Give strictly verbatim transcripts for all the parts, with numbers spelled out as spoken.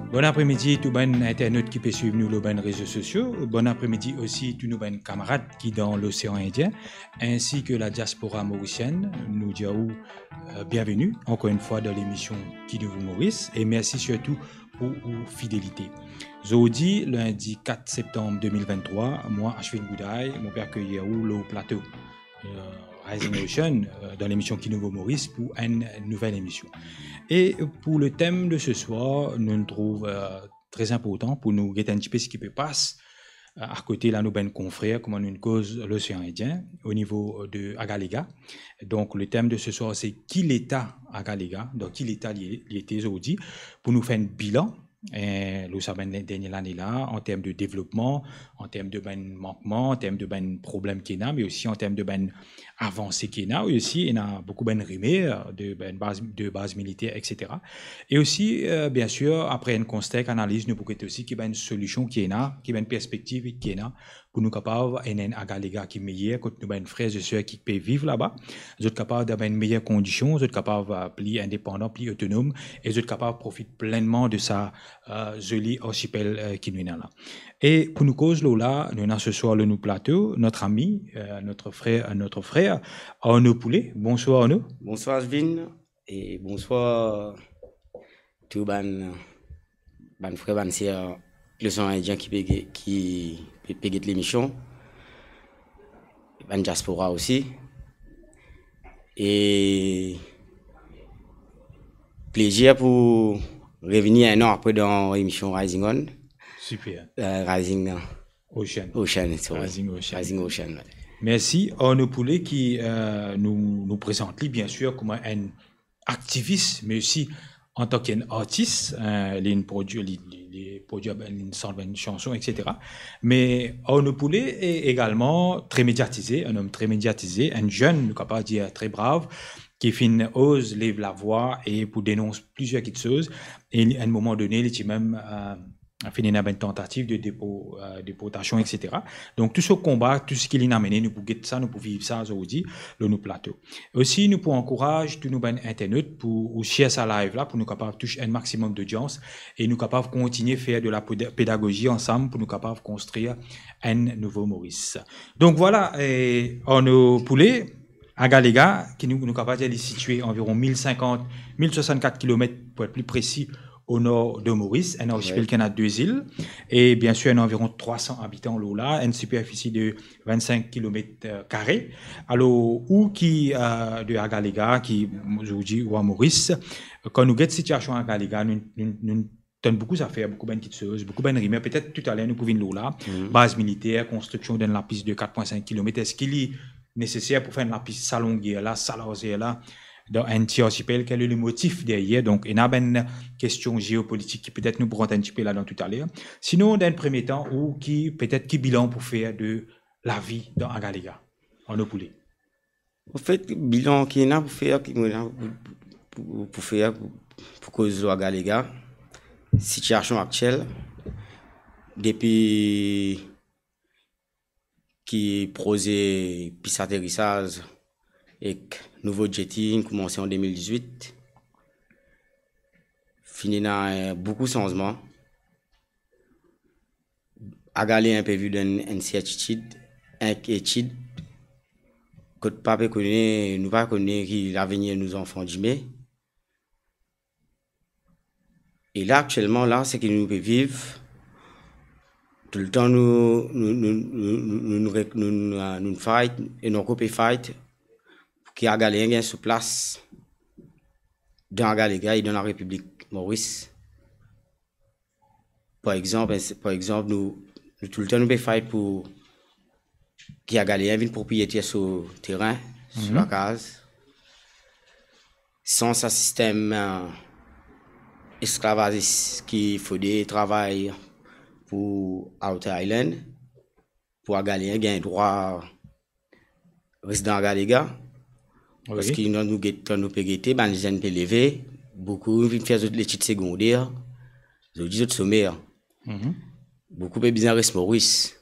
Bon apremidi tou bann internot ki pe swiv nou lor bann rezo sosio. Bon apremidi osi tou nou bann kamarad ki dan Losean Indien, ensi ki la diaspora morisienn. Nou dir ou, euh, bienveni ankor enn fwa dan lemision Ki Nouvo Moris, e mersi sirtou pou ou fidelite. Zordi, lindi kat septanm de mil venntrwa, mwa, Ashwin Bouday, mo pe akeyir ou lor plato, euh, Rising Ocean, euh, dan lemision Ki Nouvo Moris pou enn nouvel emision. E pou le tem de se swar, nou trouv, euh, tre inportan pou nou get enn tipe seki pe pas, euh, akote la nou bann konfrer, kouma nou koz Losean Indien, o nivo de Agalega. Donk, le tem de se swar, se ki leta Agalega, dan ki leta li, li ete zordi, pou nou fer enn bilan, eh, lor sa bann dernie lane la, an term de devlopman, an term de bann mankman, an term de bann problem ki ena, me osi an term de bann avanse ki ena, e osi ena boukou bann rimer de bann baz, de baz militer, et cetera. E osi, euh, bien sir, apre enn konsta ek analiz, nou pou get osi ki bann solision ki ena, ki bann perspektiv ki ena, pou nou kapav ena enn Agalega ki meyer, kot nou bann frer e ser ki pe viv laba, zot kapav dan bann meyer kondision, zot kapav, euh, pli indepandan, pli otonom, e zot kapav profit plennman de sa, euh, zoli arsipel, euh, ki nou ena la. E pou nou koz lor la, nou ena se swar lor nou plato, notre ami, euh, notre frère, euh, notre frère, Arnaud Poulet. Bonsoir Arnaud. Bonsoir Ashwin, e bonsoir tou bann, bann frer, bann ser Losean Indien ki pe ge-, ki pe, pe get lemision, bann diaspora osi. E plezir pou revini enn an apre dan emision Rising On. Super. Euh, Rising, euh, Ocean. Ocean, sorry. Rising Ocean. Rising Ocean, ouais. Mersi. Arnaud Poulet ki, euh, nou, nou prezant li, bien sir, kouma enn aktivis, me osi antan ki enn artis, euh, li inn prodwir, li, li, li prodwir bann, enn sort bann sanson, et cetera. Me Arnaud Poulet e egalman tre mediatize, enn om tre mediatize, enn zenn, nou kapav dir tre brav, ki finn oz lev lavwa e pou denons plizier kiksoz. E li, enn moman done, li ti mem, euh, finn ena bann tantativ de depo-, euh, deportasion, et cetera. Donk, tou so konba, tou seki linn amene, nou pou get sa, nou pou viv sa zordi lor nou plato. Osi, nou pou ankouraz tou nou bann internot pou ou share sa live la, pou nou kapav tous enn maximum d'audience e nou kapav kontigne fer de la peda-, pedagozi ansam pou nou kapav konstrir enn nouvo Moris. Donk vwala, eh, Arnaud Poulet, Agalega, ki nou, nou kapav dir li sitiye anviron mil sinkant, mil swasannkat kilomet, pou et pli presi, o nor de Moris, enn arsipel, wi, ki ena de zil, e bien sir, ena anviron trwa san abitan lor la, enn siperfisi de vennsink kilomet, euh, kare. Alor, ou ki, euh, de Agalega, ki zordi ou a Moris, kan nou get sitiasion Agalega, nou, nou, nou tann boukou zafer, boukou bann kiksoz, boukou bann rimer, petet toutaler nou pou vinn lor la, mhm, baz militer, konstriksion dan lapis de kat pwin sink kilomet, eski li neseser pou fer enn lapis sa longer la, sa larzer la, dan enn ti arsipel, kel le motif deryer? Donk, ena bann kestion zeopolitik ki petet nou pou rant enn tipe ladan toutaler. Sinon, dan enn premie tan, ou ki, petet ki bilan pou fer de lavi dan Agalega, Arnaud Poulet? Anfet, bilan ki ena pou fer, ki ena pou, pou, pou, pou fer, pou, pou koz lor Agalega, sitiasion aktiel, depi ki proze pis aterisaz ek nouvo jetty inn koumanse an de mil dizwit, finn ena, eh, boukou sanzman. Agalega pe viv dan enn, enn sertitid, enkietid, kot pa pe kone, nou pa kone ki lavenir nou zanfan dime. E la, aktielman, la, seki nou pe viv, toultan nou, nou, nou, nou, nou, nou, nou, nou, nou, nou fight, e nou ankor pe fight, pou ki Agalega gagn so plas dan Agalega e dan Larepiblik Moris. Par exanp, par exanp, nou, nou toultan nou pe fight pou ki Agalega vinn propriyeter so terin, so, mhm, lakaz. San sa sistem, eh, esklavazis ki fode travay pou Outer Island, pou Agalega gagn drwa rezidan Agalega, wi, parski nou, nou get, kan nou pe gete, bann zenn pe leve, boukou vinn fer zot letid segonder, zot dir zot somer. Mhm. Boukou pe bizin res Moris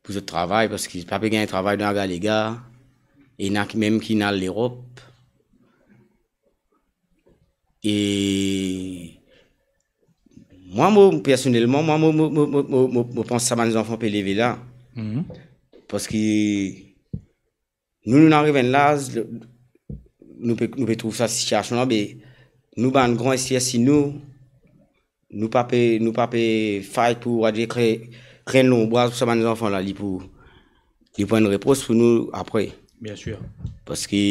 pou zot travay, parski pa pe gagn travay dan Agalega, ena ki mem ki al Lerop. E Mwa, mo, personelman, mwa, mo, mo, mo, mo, mo, mo pans sa bann zanfan pe leve la. Mhm. Parski nou, nou ariv enn laz, nou pe, nou pe trouv sa sitiasion la, me nou bann gran, esi, esi nou, nou pa pe, nou pa pe fight pou, on va dire, kre-, kre enn lonbraz pou sa bann zanfan la, li pou, li pou enn repros pou nou apre. Bien sûr. Parski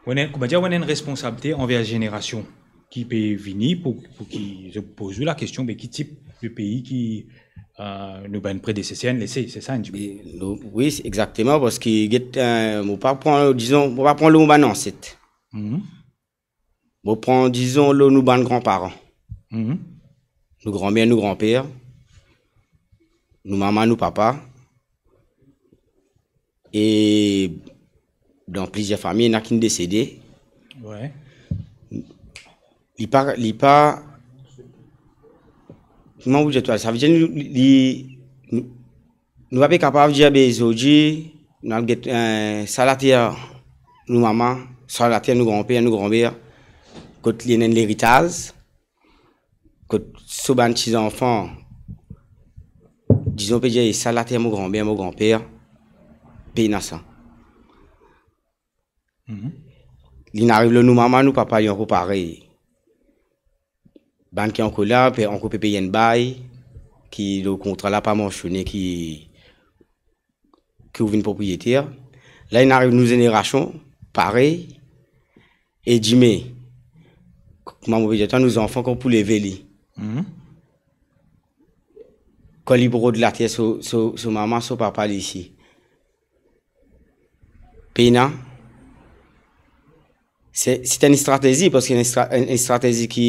Ou ena, koumadir, ou ena enn responsabilite anver zenerasion ki pe vini pou, pou ki zot poz ou lakestion, be ki tip de pei ki, euh, nou bann predeseser inn lese, se sa, enn dimoun. E, nou, wi, exakteman, parski get, euh, mo pa pran, dizon, mo pa pran lor bann anset. Mhm. Mo pran, dizon, lor nou bann granparan. Mhm. Nou granmer, nou granper, nou mama, nou papa. E dan plizier fami, ena ki inn desede. Wi. Li pa, li pa, kouma pou dir twa, savedir li, li, nou, nou pa pe kapav dir, be, zordi, nou al get, eh, sa later nou mama, sa later nou granper, nou granmer, kot li ena enn leritaz, kot so bann ti zanfan, dizon, pe dir, sa later mo granmer, mo granper, pena sa. Mhm. Li inn ariv lor nou mama, nou papa, li ankor parey. Bann ki ankor la, pe, ankor pe pey enn bay, ki lor kontra la pa mansione ki, ki ou vinn propriyeter. La, inn ariv nou zenerasion, parey, e dime, kouma mo pe dir twa, nou zanfan kan pou leve li. Mhm. Kan li pou rod later so, so, so mama, so papa li isi. Pena. Se, se enn stratezi, parski enn stra-, enn, enn stratezi ki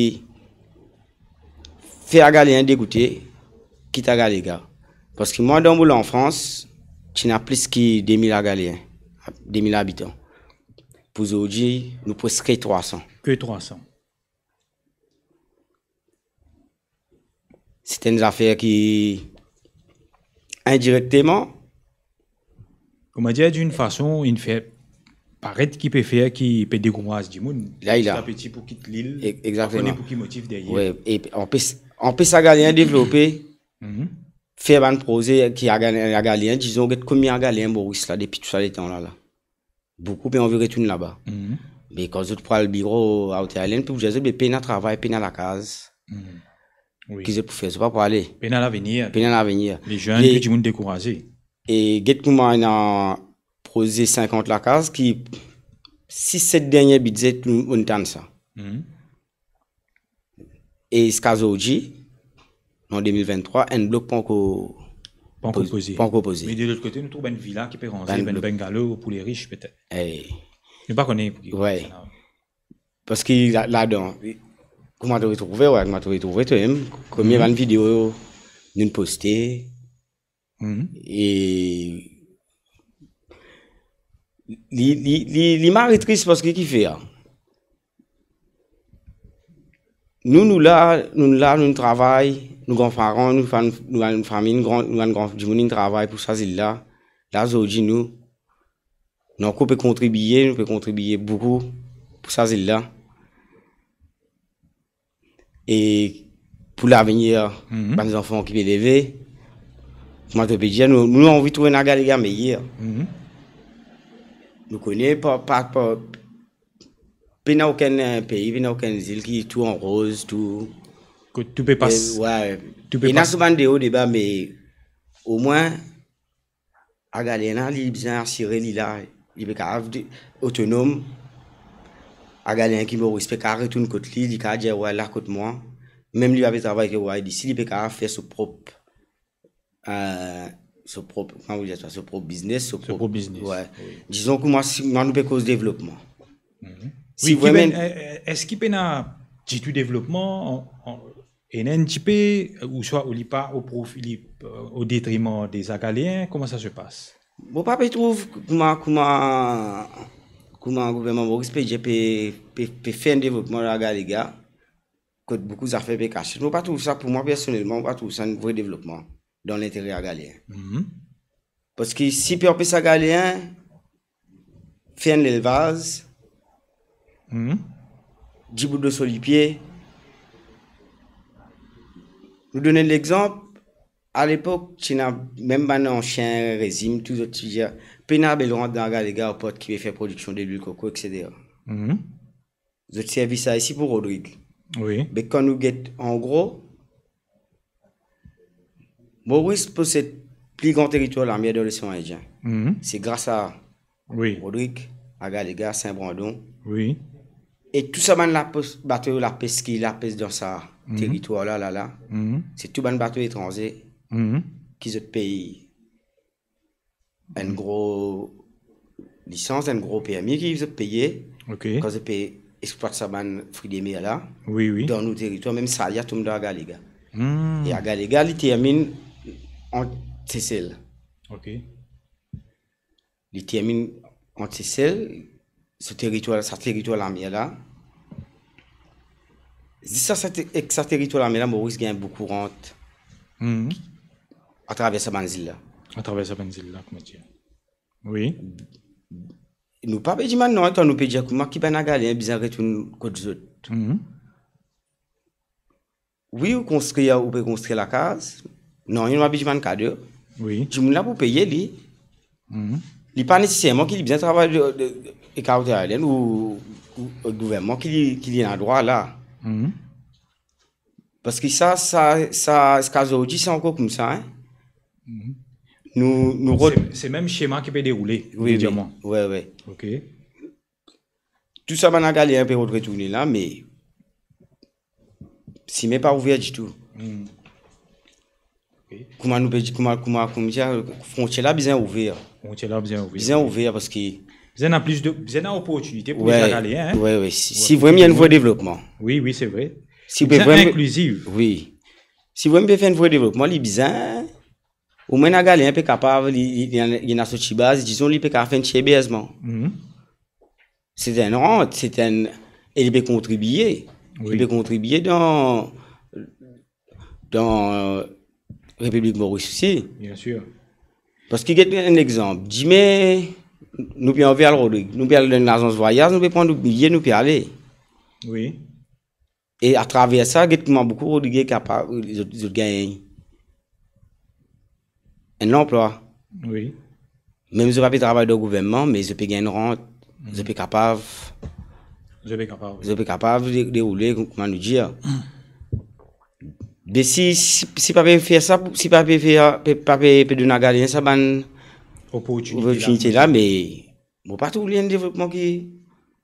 fer Agaleen degoute, kit Agalega. Parski mwa, dan mo lanfans, ti ena plis ki de mil Agaleen, de mil abitan. Pou zordi, nou preske trwa san. Ke trwa san. Se enn zafer ki, indirekteman, kouma dir, d'une façon, inn fer paret ki pe fer ki pe dekouraz dimoun. La, la. Peti a peti pou kit lil. E-, exakteman. Pa kone pou ki motif deryer. Wi, e anpes, anpes Agaleen devlope, mhm, fer bann proze ki Aga-, Agaleen, dizon, get konbien Agaleen Moris la, depi tou sa letan la, la. Boukou pe anvi retourn laba. Mhm. Me kan zot pou al biro Outer Island, pou dir zot, be pena travay, pena lakaz. Mhm. Wi. Ki zot pou fer? Zot pa pou ale. Pena lavenir. Pena lavenir. Lezenn, tou dimoun dekouraze. E get kouma ena proze sinkant lakaz ki sis, set dernie bidze nou, nou tann sa. Mhm. E ziska zordi, an de mil vinn-trwa, enn blok pankor, pankor poz-, poze. Pankor poze. Me de lot kote, nou trouv bann vila ki pe ranze, bann blok, bann bungalow pou le rich, petet. Eh. Nou pa kone pou ki. Wi. Parski la, ladan, kouma to trouve, wi, kouma to trouve, to mem, konbien, mhm, bann video nou'nn poste, mhm. E li, li, li, li mari tris parski ki fer? Nou, nou la, nou la, nou travay, nou granparan, nou fam-, nou bann fami, nou gran, nou bann gran dimoun, nou travay pou sa zil la. La, zordi, nou, nou ankor pe kontribie, nou pe kontribie boukou pou sa zil la. E pou lavenir, mhm, bann zanfan ki pe leve, kouma to pe dir, nou, nou anvi trouv enn Agalega meyer. Mhm. Nou kone pa, pa, pa, pena okenn, eh, pei, pena okenn zil ki tou an roz, tou. Kot tou pe pas. Eh, wi. Tou pe pas. Ena so bann de o, de ba, me omwin, Agaleen la, li bizin asire li la, li pe kapav de-, otonom. Agaleen ki Moris pe kapav retourn kot li, li kapav dir, "Wi, la kot mwa." Mem li pa pe travay ek rwa disi, li pe kapav fer so prop, eh, so prop, kouma pou dir sa, so prop biznes, so prop biznes, wi. Dizon kouma si, mwa nou pe koz devlopman. Mhm. Si wi, ki vremem ben, eh, eh, eski pena ditou devlopman an, an, ena enn tipe, ouswa ou li pa o profi, li, eh, o detriman de Agaleen, kouma sa se pas? Mo pa pe trouv kouma, kouma, kouma gouvernman Moris pe dir pe, pe, pe fer enn devlopman dan Agalega, kot boukou zafer pe kasiet. Mo pa trouv sa, pou mwa personelman, mo pa trouv sa enn vre devlopman dan lintere Agaleen. Mhm. Parski si pe anpes Agaleen fer enn lelvaz, mhm, dibout lor so lipie, Nou donn enn lexanp, alepok, ti ena mem bann ansien rezim, tou zot ti dir, pena be rant dan Agalega, apar ki pe fer prodiksion delwil koko, et cetera. Mhm. Zot servi sa isi pou Rodrig. Wi. Me kan nou get, an gro, Moris posed pli gran teritwar lamer dan Losean Indien. Mhm. Se gras a Wi. Rodrig, Agalega, Sin Brandon. Wi. E tou sa bann lapes, bato lapes ki lapes dan sa Mhm. teritwar la, la, la, Mhm. se tou bann bato etranze Mhm. ki zot pey enn gro lisans, enn gro permi ki zot peye, Ok. kan zot pe explwat sa bann fri de mer la, Wi, wi. dan nou teritwar, mem sa li a tom dan Agalega. Hmm. E Agalega, li terminn ant Sesel. Ok. Li terminn ant Sesel, sa teritwar, sa teritwar lamer la. Zis sa, sa te-, ek sa teritwar lamer la, Moris gagn boukou rant Hmm. atraver sa bann zil la. Atraver sa bann zil la, kouma dir. Wi. Nou pa pe dimann non, atann, nou pe dir kouma ki bann Agaleen bizin retourn kot zot. Mhm. Wi, ou konstrir, ou pe konstrir lakaz. Non, nou pa pe dimann kado. Wi. Dimoun la pou peye li. Mhm. Li pa neseserman ki li bizin travay de, de, de, ek Outer Island ou, ou, ou gouvernman ki li, ki li ena drwa la. Mhm. Parski sa, sa, sa, ziska zordi, se ankor koumsa, hein. Mhm. Nou, nou rod- Se, se mem sema ki pe deroule, Wi, wi. Wi, wi. Ok. Tou sa bann Agaleen pe rod retourne la, me sime pa ouver ditou. Hmm. Ok. Kouma nou pe dir, kouma, kouma, kouma dir, frontier la bizin ouver. Frontier la bizin ouver. Bizin ouver parski Bizin ena plis de, bizin ena oportinite pou Wi, Agaleen, hein. Wi, wi. Si, Wi, si pou vremem ena enn dimoun. Vre devlopman. Wi, wi, se vre. Si Bizin vremem inklizif. Wi. Si vremem pe fer enn vre devlopman, li bizin, omwin Agaleen pe kapav, li, li, li ena, li ena so ti baz, dizon, li pe kapav fer enn ti eberzman. Mhm. Se enn rant, se enn, e li pe kontribie. Wi. Li pe kontribie dan, dan, euh, Repiblik Moris osi. Bien sir. Parski, get enn legzanp, dime, nou pe anvi al Rodrig, nou pe al dan enn lazans vwayaz, nou pe pran nou biye, nou pe ale. Wi. E atraver sa, get kouma boukou Rodrig kapav, zot, zot gagn enn lanplwa. Wi. Mem zot pa pe travay dan gouvernman, me zot pe gagn rant, Mhm. zot pe kapav, Zot pe kapav, wi. zot pe kapav de-, deroule, kouma nou dir. Mhm. Me si, si, si pa pe fer sa, si pa pe fer, pe, pa pe, pe donn Agaleen sa bann Oportinite la, oportinite la, me mo pa trouv li enn devlopman ki,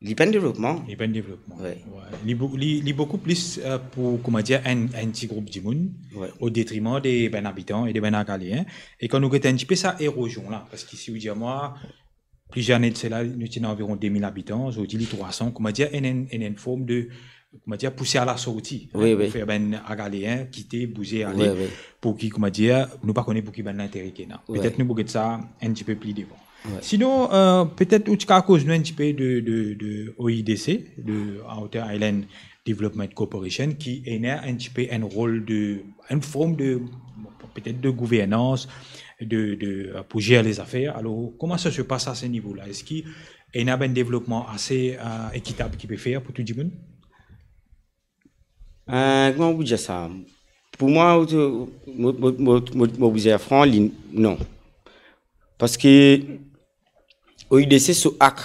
li pa enn devlopman. Li pa enn devlopman. Wi. Wi. Li bou-, li, li boukou plis, euh, pou, kouma dir, enn, enn ti group dimoun, Wi. o detriman de bann abitan e de bann Agaleen, hein. E kan nou get enn tipe sa erozion la, parski si ou dir mwa, plizier lane de sela, nou ti ena anviron de mil abitan, zordi li trwa san, kouma dir, enn, enn, enn, enn form de, kouma dir, pouse a la sorti, hein, Wi, pou wi. fer bann Agaleen kite, bouze, ale, Wi, wi. pou ki, kouma dir, nou pa kone pou ki bann lintere ki ena. Wi. Petet nou pou get sa enn tipe pli devan. Wi. Sinon, euh, petet ou ti kapav koz nou enn tipe de, de, de O I D C, de Outer Island Development Corporation, ki ena enn tipe enn rol de, enn form de, petet de gouvernans, de, de, euh, pou zer lezafer. Alor, kouma sa se pas a se nivo la? Eski ena bann devlopman ase, euh, ekitab ki pe fer pou tou dimoun? Euh, kouma pou dir sa? Pou mwa, mo, mo, mo, mo, mo pou dir fran, li, non. Parski O I D C so ak,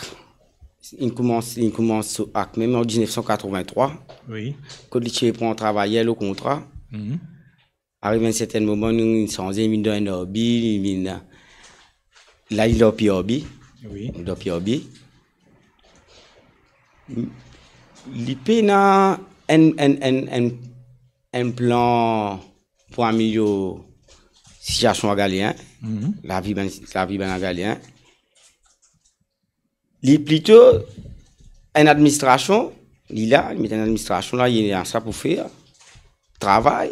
inn koumans, inn koumans so ak, mem an diznef san katrevin-trwa, Wi. kot li ti pran travayer lor kontra. Mhm. Ariv enn sertenn moman, nou, li sanze, li vinn dan enn arbi, li vinn, la, li dan P R B. Wi. Li dan P R B. Li pena enn, enn, enn, enn, enn plan pou amelior sitiasion Agaleen, Mhm. lavi bann, lavi bann Agaleen. Li plito enn administrasion, li la, li met enn administrasion la, li ena sa pou fer, travay,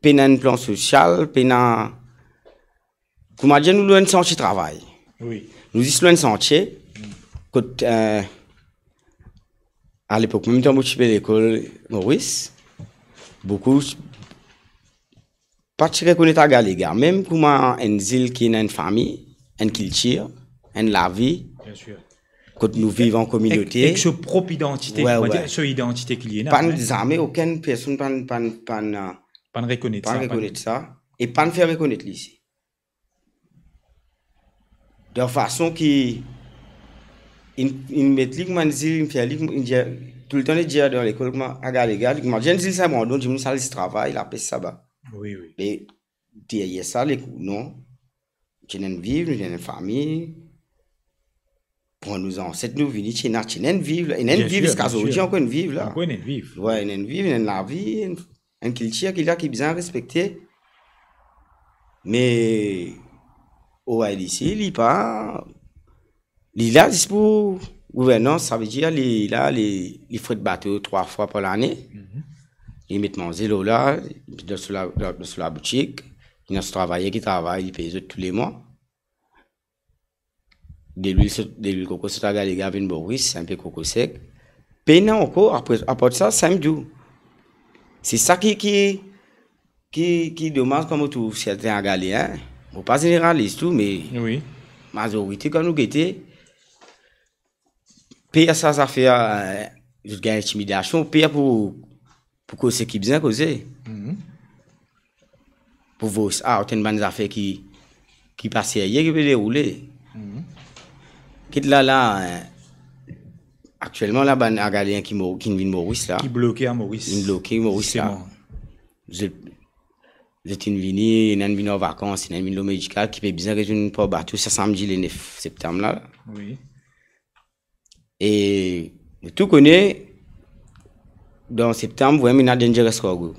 pena enn plan sosial, pena, kouma dir, nou lor enn santie travay. Wi. Nou zis lor enn santie, kot, euh, alepok, mem tan mo ti pe lekol Moris, boukou pa ti rekonet Agalega, mem kouma enn zil ki ena enn fami, enn kiltir, enn lavi, Bien sir. kot nou viv an kominote. Ek, ek so prop idantite, Wi, kouma wi. dir, so idantite ki li ena, Pann hein. zame okenn personn pann, pann, pann, euh, Pa'nn rekonet sa, pa'nn rekonet sa, e pa'nn fer rekonet li isi. Dan fason ki inn, inn met li kouma enn zil, inn fer li, inn dir, toultan li dir dan lekol kouma Agalega, kouma dir enn zil Sin Brandon, dimoun sal travay, lapes, saba. Wi, wi. Me deryer sa, li, non. Ti ena enn viv, nou ti ena enn fami. Pran nou zanset, nou vini, ti ena, ti ena enn viv la, ena enn viv ziska zordi, ankor enn viv la. Ankor enn viv. Wi, ena enn viv, ena enn lavi, enn, enn kiltir ki la, ki bizin respekte. Me O I D C, li pa, li la zis pou gouvernans, savedir li la, li, li fret bato trwa fwa par lane. Mhm. Li met manze lor la, li met dan so la, dan so laboutik, li ena so travayer ki travay, li pey zot toulemwa. Delwil sot, delwil koko sot Agalega vinn Moris, enpe koko sek. Pena ankor, apre, apar sa, sa mem tou. Se sa ki, ki, ki, ki domaz kan mo trouv serten Agaleen, mo pa zeneralis tou, me wi, mazorite kan nou gete, per sa zafer, eh, zot gagn intimidasion, per pou, pou koz seki bizin koze. Mhm. Pou voice out enn bann zafer ki, ki pa serye ki pe deroule. Mhm. Kit la, la, eh, aktielman la, bann Agaleen ki Mo-, ki vinn Moris la. Ki bloke a Moris. Ki bloke Moris la. Zisteman. Zot, zot inn vini, ena enn vinn an vakans, ena enn vinn lor medikal, ki pe bizin retourn par bato sa samdi le nef septam la. Wi. E nou tou kone, dan septam, vremem ena dangerous cargo.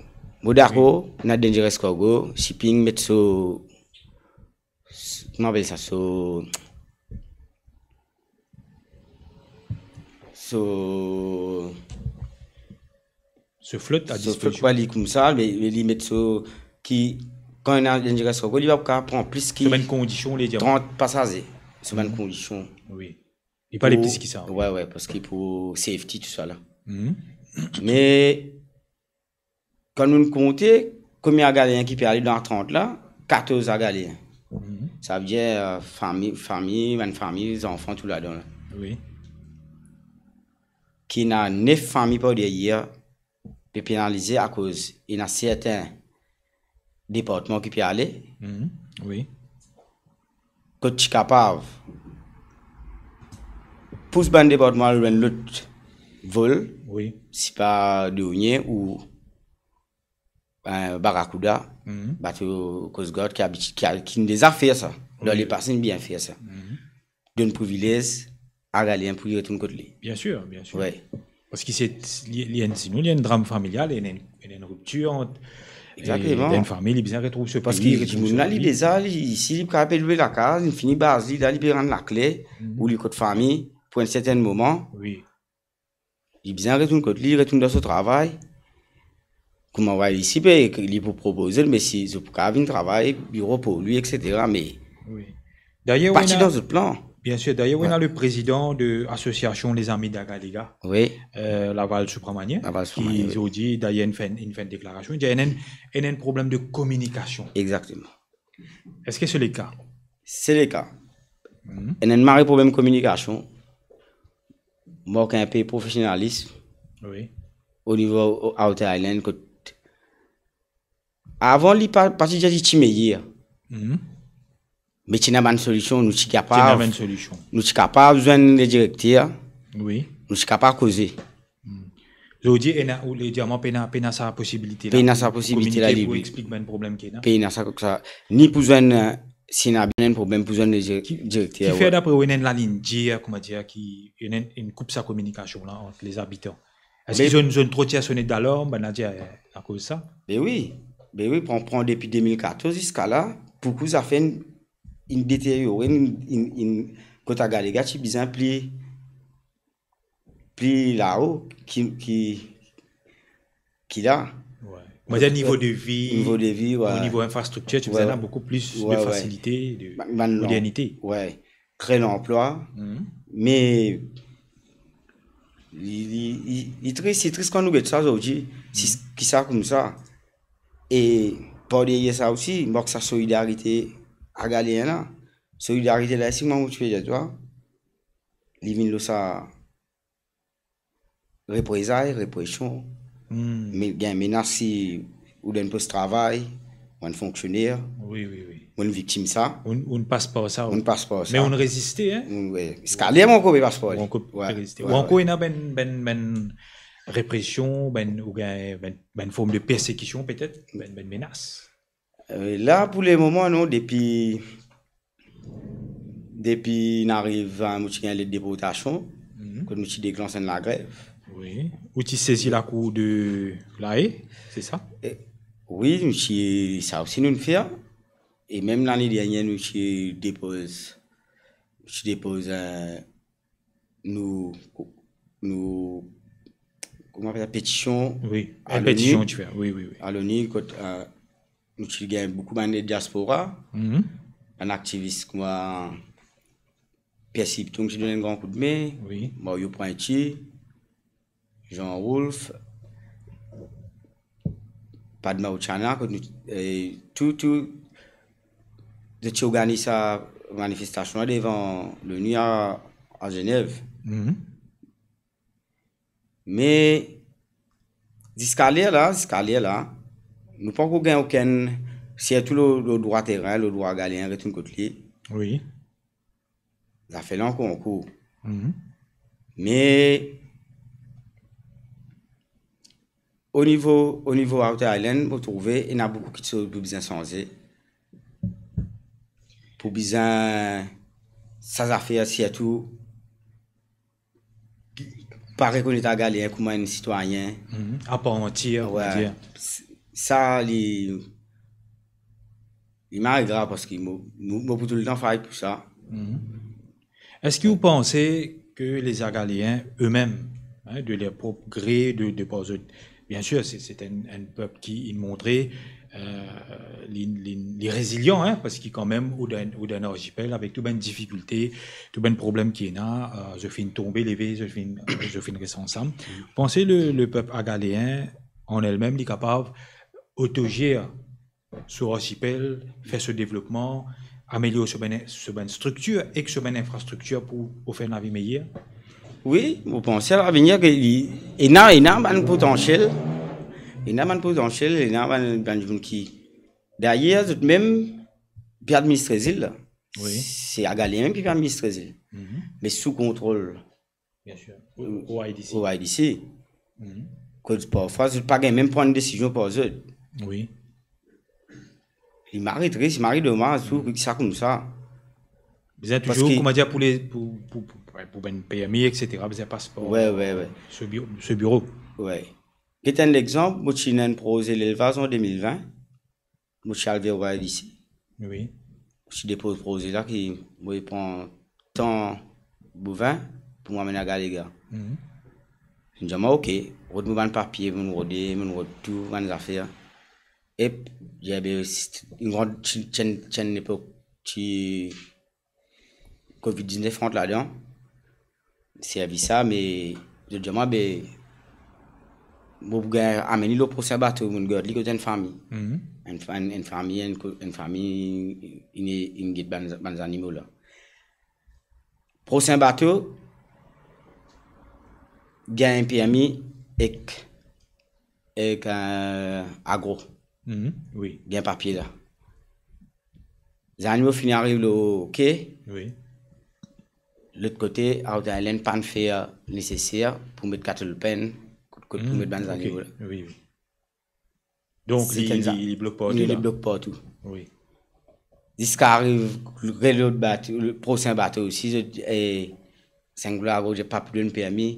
Mo dakor, wi, ena dangerous cargo, shipping met so, s-, kouma apel sa, so, so, so flot a dispozision. So flot, wi, li koumsa, me, me li met so, ki, kan ena dangerous cargo, li pa pou kapav pran plis ki, sou bann kondision, li dir, trant pasaze, sou bann kondision. Wi. Li pa ale plis ki sa. Wi, wi, parski pou safety, tousala. Mhm. Me, kan nou konte, konbien Agaleen ki pe ale dan trant la, katorz Agaleen. Mhm. Savedir, eh, fami, fami, bann fami, zanfan, tou ladan la. Wi. Ki ena nef fami par deryer, pe penalize akoz ena serten departman ki pe ale. Mhm, wi. Kot ti kapav pous bann departman al lor enn lot vol, wi, sipa Dornie ou, eh, Barracuda, mhm, bato Coast Guard ki abiti-, ki a-, ki inn deza fer sa. Dan, wi, lepase inn bien fer sa. Mhm. Donn privilez Agaleen pou li retourn kot li. Bien sir, bien sir. Wi. Parski se, li, li enn, sinon, li enn dram familial, li enn, li enn riptir ant, eh, dan enn fami, li bizin retrouv so pei, retrouv so lavi. Parski dimoun la, li deza, li, isi, li kapav pe lwe lakaz, li fini baz li, la, li pe rann lakle, mhm, ou li kot fami, pou enn serten moman. Wi. Li bizin retourn kot li, retourn dan so travay. Kouma, wi, isi pe, li pou propoze, me si zot pou kapav vinn travay, biro pou li, et cetera, me, wi, dayer, parti ena, dan zot plan. Bien sir, dayer, wi, ena le prezidan de Association Les Amis d'Agalega, wi, eh, Laval Subramanian, Laval Subramanian, ki, wi, zordi, dayer, inn fer, inn fer enn deklarasion, li dir ena enn, ena enn problem de kominikasion. Exactement. Eski se le ka? Se le ka. Mhm. Ena enn mari problem kominikasion. Mank inpe profesionalism. Wi. O nivo Outer Island, kot avan li pa, pa ti dir li ti meyer. Mhm. Me ti ena bann solision, nou ti kapav, ti ena bann solision, nou ti kapav zwenn le direkter. Wi. Nou ti kapav koze. Hmm. Zordi, ena, ou le dir mwa, pena, pena sa posibilite la. Pena sa posibilite la, kominike, li, pou li explik bann problem ki ena. Pena sa, sa, ni pou zwenn, eh, si ena bien enn problem pou zwenn le dir-, ki, direkter, ki fer, wi, dapre ou, ena enn lalinn dir, kouma dir, ki, ena enn, inn koup sa kominikasion la ant le zabitan. Eski, me, zot, zot tro tir sonnet dalarm, bann la dir, eh, akoz sa? Be wi, be wi, pran, pran depi de mil katorz ziska la, boukou zafer inn, inn deteryore, inn, inn, inn, kot Agalega ti bizin pli pli lao ki, ki, ki la. Wi. Mo dir nivo de vi, nivo de vi, wi, o nivo infrastriktir, ti bizin, wi, ena boukou plis, wi, de, wi, fasilite, de, bann, bann, modernite. Wi. Kree lanplwa, mhm, me li, li, li, li tris, li tris kan nou get sa zordi, si, mhm, ki sa koumsa. E par deryer sa osi, mank sa solidarite Agaleen la. Solidarite la, si mo ti pe dir twa, li vinn lor sa reprezay, represion, hmm, me gagn menas si ou dan enn pos travay, ou enn fonksioner, wi, wi, wi, ou enn viktim sa, ou, ou pas par sa, ou pas par sa. Me ou reziste, hein? Ou, wi. Ziska ler mo ankor pe pas par li. Ou ankor pe reziste. Ou ankor ena bann, bann, bann represion, bann, oubien bann, bann form de persekision petet, bann, bann menas? Euh, la, pou lemoman, non, depi, depi nou ariv, euh, nou ti gagn let deportasion, kot nou ti deklans enn lagrev. Wi. Ou ti sezi lakour de La Haye, se sa? E, wi, nou ti, sa osi nou fer. E mem lane dernier, nou ti depoz, nou ti depoz, euh, nou, nou, kouma apel sa, petision, wi, a enn l'ONU, petision ti fer, wi, wi, wi, a l'ONU, kot, euh, nou ti gagn boukou bann diaspora, bann aktivis kouma Percy Piton ti donn enn gran koudme, wi, Mario Pointu, Jean Wolf, Padma Uchana, kot nou, e, tou, tou, zot ti organiz sa manifestasion la devan l'ONU a, a Zenev. Me ziska ler la, ziska ler la, nou pankor gagn okenn, sirtou lor, lor drwa terin, lor drwa Galen retourn kot li. Wi. Zafer la ankor ankour. Me o nivo, o nivo Outer Island, mo trouve ena boukou kiksoz pou bizin sanze. Pou bizin, sa zafer sirtou pa rekonet a Galen kouma enn sitwayin. A part entière, on va dire. Wi. S-, sa, li, li mari grav parski mo, mo, mo pou toultan fight pou sa. Eski ou panse ke Lezagaleyen, eux-mêmes, hein, de leur propre gré, de, de par zot, bien sûr, c'est, c'est un, un peuple ki inn montre, euh, li, li, li rezilyan, hein, parski kanmem, ou dan, ou dan arzipel, avek tou bann difikilte, tou bann problem ki ena, euh, zot finn tonbe, leve, zot finn, zot finn res ansam. Panse le, le pep agaleyen, an elmem, li kapav autogere so arzipel, fer so devlopman, amelior so bann, so bann striktir ek so bann infrastriktir pou ofer lavi meyer? Wi, mo panse lavenir ke li, ena, ena bann potansiel, ena bann potansiel, ena bann, bann dimoun ki, dayer, zot mem pe administre zil la. Wi. Se Agaleyen mem ki pe administre zil. Me sou kontrol. Bien sûr. O, O I D C. O I D C. Kot parfwa, zot pa gagn mem pran desizion par zot. Wi. Li mari tris, li mari domaz, tou, ki sa koumsa. Bizin touzour, parski, kouma dir, pou le, pou, pou, pou, pou bann permi, et cetera, bizin pas par, wi, wi, wi, so bi-, so biro. Wi. Get enn lexanp, mo ti ena enn proze lelvaz an de mil vin. Mo ti al ver O I D C. Wi. Mo ti depoz proze la ki mo pran tan bouvin pou mo amenn a Galega. Li dir mwa, "Ok, rod mo bann papie, mo rode, mo rod tou bann zafer." E, dir be, enn gran ti, ti enn, ti enn lepok ti covid diznef rant ladan, servi sa, me zot dir mwa, be, mo pou gagn amenn li lor prosin bato, mo gard li kot enn fami. Enn fa-, enn, enn fami, enn ko-, enn fami, inn, inn get bann, bann zanimo la. Prosin bato, gagn permi ek, ek, euh, agro. Wi. Gagn papie la. Zanimo finn ariv lor ke. Wi. Lot kote, Outer Island pa'nn fer neseser pou met cattle pen, kot, kot pou met bann zanimo la. Wi, wi. Donk, li, li, li blok partou, li, li blok partou. Wi. Ziska ariv le, lot bato, le prosin bato osi, zot, e, Singapore, zot pa pou donn permi,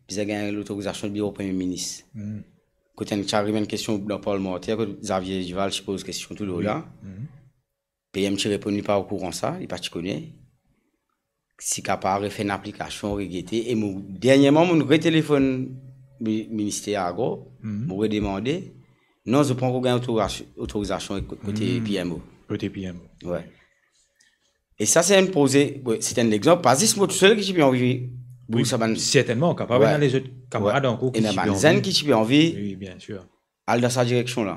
bizin gagn lotorizasion biro Premie Minis. Kot enn ti ariv enn kestion dan parlmanter, kot Xavier Duval ti poz kestion tou lor la. P M ti reponn li pa okouran sa, li pa ti kone. Si kapav refer enn aplikasion, regete. E mo, dernierman, mo retelefonn mi-, minister agro, mo redemande. Non, zot pankor gagn otorizasion, otorizasion ko-, kote P M O. Kote P M O. Wi. E sa, se enn proze, wi, se enn lexanp, pa zis mo tousel ki ti pe anvi bouz sa bann. Wi, sertennman, kapav ena lezot kamarad ankor ki ti pe anvi. Wi, bien sir. Al dan sa direksion la.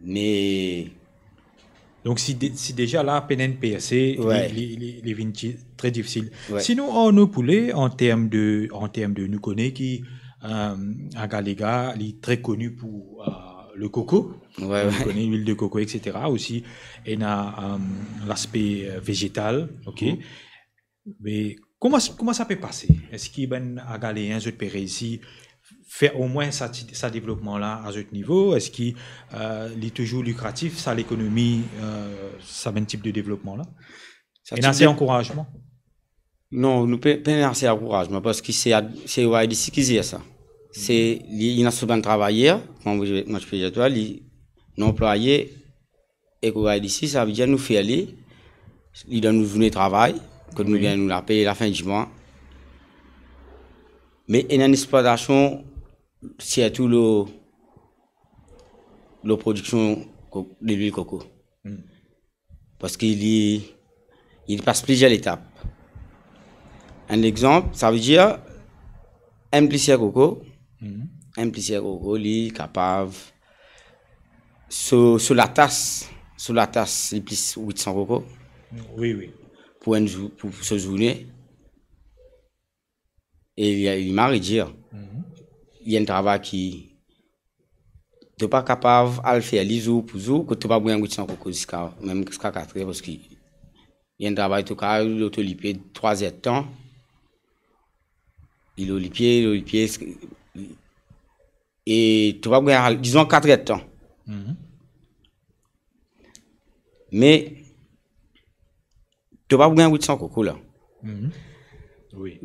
Me donk, si de-, si deza la pena inn perse, li, li, li, li vinn ti-, tre difisil. Sinon, Arnaud Poulet, an term de, an term de, nou kone ki Euh, Agalega, li tre koni pou, euh, le koko. Wi, wi. Li koni lwil de koko, et cetera. Osi, ena, euh, laspe, euh, vezetal, ok. Me kouma, kouma sa pe pase? Eski bann Agaleen, zot pe reysi fer omwin sa ti, sa devlopman la a zot nivo? Eski, euh, li touzour likratif, sa lekonomi, euh, sa bann tip de devlopman la? Sa ena tip ase de ankourazman? Non, nou pe, pena ase ankourazman, parski se ad-, se Y D C ki zer sa. Se, li, li ena so bann travayer, kouma mo, mo ti pe dir twa, li, nou anplwaye ek Y D C, savedir nou fer li, li donn nou zourne travay, kot nou gagn nou lapey lafin di mwa. Me ena enn eksplwatasion, sirtou lor, lor prodiksion ko-, de lwil koko. Parski li, li pas plizier letap. Enn lexanp, savedir, enn pliser koko, enn pliser koko, li kapav, so, so latas, so latas, li plis wit san koko. Wi, wi. Pou enn zour, pou, pou so zourne. E li, li mari dir. Li enn travay ki to pa kapav al fer li zour pou zour, kot to pa gagn wit san koko ziska, mem ziska katrer, parski li enn travay to kapav lor to lipie trwa zer tan. Li lor lipie, lor lipie, e to pa gagn, dizon, katrer tan. Me to pa pou gagn wit san koko la. Wi.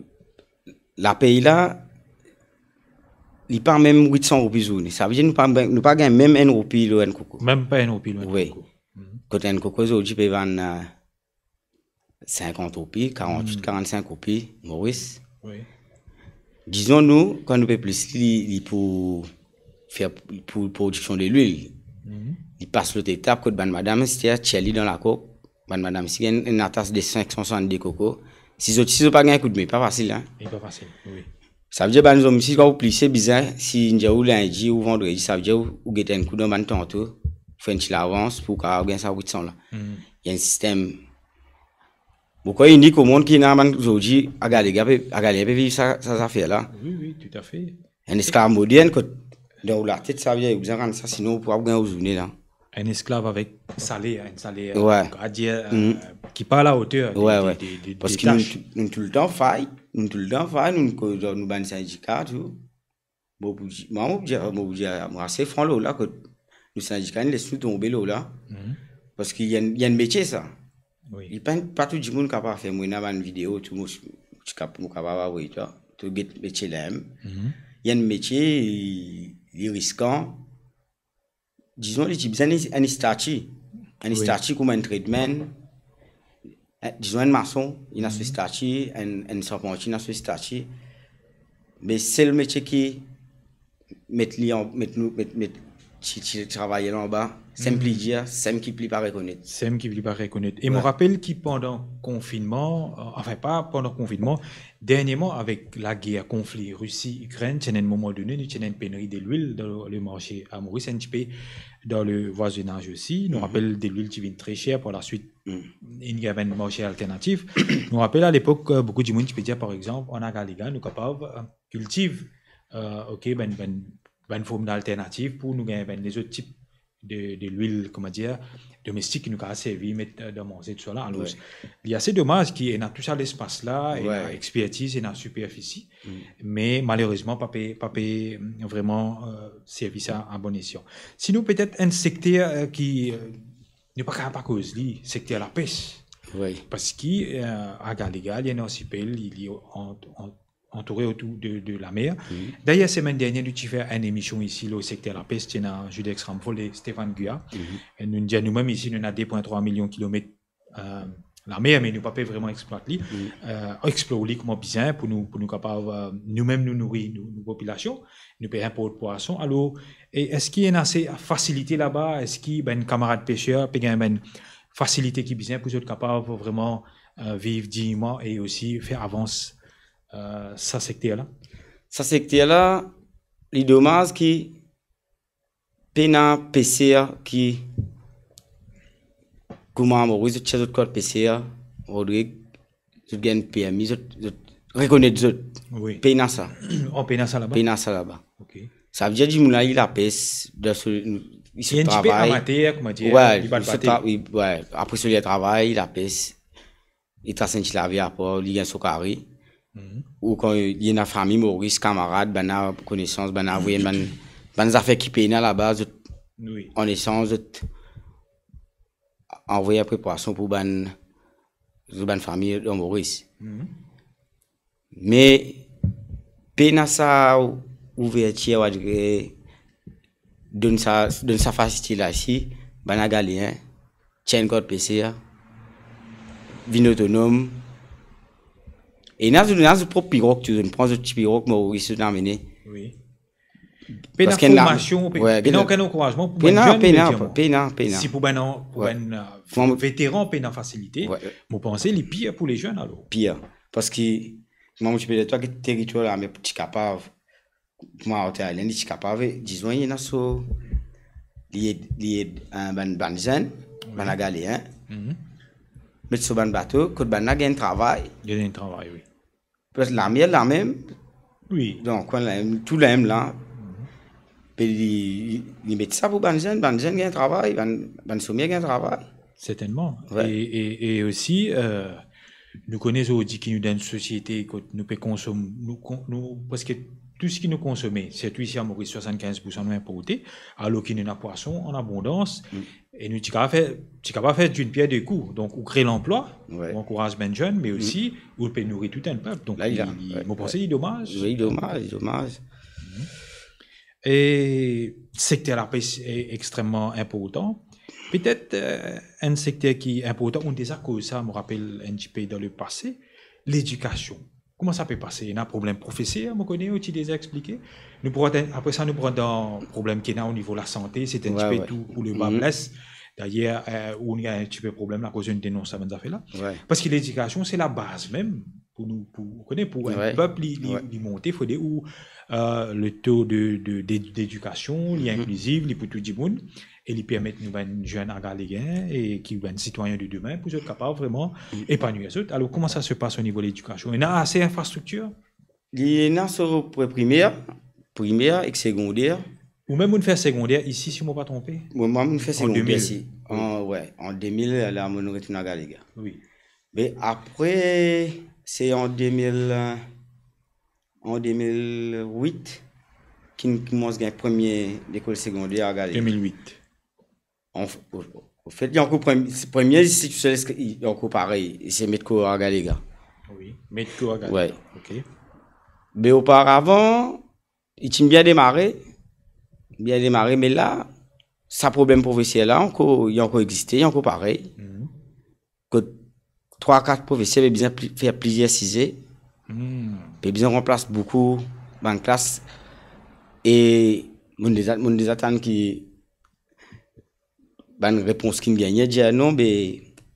Lapey la, li pa mem wit san roupi zourne. Savedir nou pa, nou pa gagn mem enn roupi lor enn koko. Mem pa enn roupi lor enn koko. Wi. Kot enn koko zordi pe vann, euh, sinkant roupi, karant-wit, karannsink roupi, Moris. Wi. Dizon nou, kan nou pe plis li, li pou fer, pou prodiksion de lwil. Li pas lot etap kot bann madam, setadir tir li dan lakok. Bann madam isi gagn enn latas de sink san swasannde koko. Si zot, si zot pa gagn koudme, pa fasil, hein. Li pa fasil, wi. Savedir bann zom isi, kan ou plise bizin, si nou dir ou lindi ou vandredi, savedir ou, ou get enn kou dan bann tanto, fer enn ti lavans pou ou kapav gagn sa wit san la. Li enn sistem Bon, kan inik omonn ki ena bann zordi, Agalega pe, Agalega pe viv sa, sa zafer la. Wi, wi, toutafe. Enn esklav modern, kot dan ou latet, savedir ou bizin rann sa, sinon ou pou pa gagn ou zourne la. Enn esklav avek saler, enn saler, wi, on va dire, euh, ki pa a la oter de, wi, de, wi, de, de, parski nou, nou toultan fay, nou toultan fay, nou, nou, nou bann sindika, tou. Mo pou dir, mwa, mo pou dir, mo pou dir, mo ase fran lor la, kot nou sindika, inn les nou tonbe lor la. Parski li enn, li enn metie sa. Wi. Li pa, pa tou dimoun kapav fer. Mo ena bann video, tou mo, ti kap-, mo kapav avoy twa. To get metie la mem. Li enn metie, li, li riskan. Dizon, li ti bizin enn, enn stati. Enn stati kouma enn tradesman. Eh, dizon enn mason, li ena so stati, enn, enn sarpantie, li ena so stati. Me sel metie ki met li an, met nou, met, met ti, ti travayer la anba, sem pli dir, sem ki pli pa rekonet. Sem ki pli pa rekonet. E mo rapel ki pandan konfinnman, euh, anfin, pa pandan konfinnman, dernierman, avek lager, konfli Risi-Ikrinn, ti ena enn moman done, nou ti ena enn penri de lwil dan le marse a Moris, enn tipe dan le vwazinaz osi. Nou rapel de lwil ti vinn tre ser, par laswit, inn gagn enn marse alternatif. Nou rapel, alepok, euh, boukou dimoun ti pe dir, par exanp, an Agalega, nou kapav, euh, kiltiv, euh, ok, bann, bann, bann form alternativ pou nou gagn bann lezot tip de, de lwil, kouma dir, domestik ki nou kapav servi, met, euh, dan manze, tousala. Alor, li ase domaz ki ena tou sa lespas la, ena expertiz, ena siperfisi, me malerezman pa pe, pa pe, mm, vreman, euh, servi sa a bon esyan. Sinon, petet enn sekter, euh, ki, euh, nou pa kapav pa koz li, sekter lapes. Wi. Parski, euh, Agalega, li ena ansipel, li, li ant-, ant-, antoure otour de, de lamer. Dayer, semenn dernie, nou ti fer enn emision isi lor sekter lapes, ti ena Judex Ramfold e Stéphane Guya. E nou dir noumem isi, nou ena de pwin trwa milion kilomet, euh, lamer, me nou pa pe vreman explwat li, euh, explor li kouma bizin pou nou, pou nou kapav, euh, noumem nou nouri nou, nou popilasion, nou pe inport pwason. Alor, e eski ena ase fasilite laba? Eski bann kamarad peser pe gagn bann fasilite ki bizin pou zot kapav vreman, euh, viv dinyman e osi fer avans euh, sa sekter la? Sa sekter la, li domaz ki pena peser ki, kouma Moris, zot tir zot kart peser, Rodrig, zot gagn permi, zot, zot rekonet zot. Wi. Pena sa. Oh, pena sa laba? Pena sa laba. Ok. Savedir dimoun la, li lapes, dan so, li sot travay. Li enn tipe amater, kouma dir, ouais, li pa li sot travay. Tra-, li, ouais, apre so li al travay, li lapes, li tras enn ti lavi apar, li gagn so kari. Mhm. Ou kan li ena fami Moris, kamarad, bann konesans, bann avoye, bann, bann zafer ki pena laba, zot, wi, an esans, zot avoy enpe pwason pou bann, zot bann fami dan Moris. Mhm. Me pena sa ouvertir, on va dire, donn sa, donn sa fasilite la isi, bann Agaleen, tir enn kart peser, vinn otonom. E ena zot, ena zot prop pirog tou, zot pran zot ti pirog Moris, zot amene. Wi. Pena formasion, pe-, ouais, pena okenn ankourazman pou bann zenn, pena, pena, pena. Si pou bann, pou bann, euh, veteran, pena fasilite, ouais, mo panse li pir pou le zenn alor. Pir. Parski mwa, mo ti pe dir twa ki teritwar la, me ti kapav, kouma Outer Island, li ti kapav, dizon, li ena so, li ed, li ed, euh, bann, bann zenn, wi, bann Agaleen, hein. Mhm. Met so bann bato, kot bann la gagn travay. Gagn travay, wi. Parski lamer la mem. Wi. Donk, kan la, tou la mem la. Mhm. Pe li, li, li met sa pou bann zenn, bann zenn gagn travay, bann, bann somer gagn travay. Sertennman. Ouais. E, e, e osi, euh, nou kone zordi ki nou dan enn sosiete kot nou pe konsom-, nou kon-, nou, preske tou seki nou konsome, sirtou isi a Moris, swasannkinz poursan nou inporte, alor ki nou ena pwason an abondans, mm, e nou ti kapav fer, ti kapav fer d'une pierre deux coups. Donk, ou kre lanplwa, ouais, ou ankouraz bann zenn, me, mm, osi, ou pe nouri tou enn pep. Donk, la, li, li, ouais, mo panse, ouais, li domaz. Wi, domaz, domaz. Mhm. E sekter lapes e extreman inportan. Petet, euh, enn sekter ki inportan, ou deza koz sa, mo rapel enn tipe dan lepase, ledikasion. Kouma sa pe pase? Ena problem profeser, mo kone, ou ti deza explike. Nou pou rant, apre sa, nou pou rant dan problem ki ena o nivo lasante, se enn tipe tou pou le ba bles. Dayer, euh, ou ena enn tipe problem la, akoz nou denons sa bann zafer la. Ouais. Parski ledikasion, se labaz mem pou nou, pou, ou kone, pou enn pep, li, li, li monte, fode ou, euh, le to de, de, de, ledikasion, li inkliziv, li pou tou dimoun, e li permet nou bann zenn Agaleen e ki bann sitwayin de demin pou zot kapav vreman epanwir zot. Alor, kouma sa se pas o nivo ledikasion? Ena ase infrastriktir? Li ena so pre-, primer, primer ek segonder. Ou mem, ou'nn fer segonder isi, si mo pa tronpe? Mwa, mwa, mo'nn fer segonder isi. An de mil. An, ouais, an de mil, la, mo'nn retourn Agalega. Wi. Me apre, se an de mil, an de mil wit, ki'nn koumans gagn premie lekol segonder Agalega. De mil wit. An, o, o, ofet, li ankor prem-, premie, se tou sel, li ankor parey, se Met Kor Agalega. Wi, Met Kor Agalega. Ouais. Ok. Me oparavan, li ti bien demare, bien demare, me la, sa problem profeser la ankor, li ankor existe, li ankor parey. Mhm. Kot trwa, kat profeser pe bizin pli-, fer plizier size, hmm, pe bizin ranplas boukou bann klas, e mo'nn deza, mo'nn deza tann ki bann repons ki'nn gagne, dir non, be,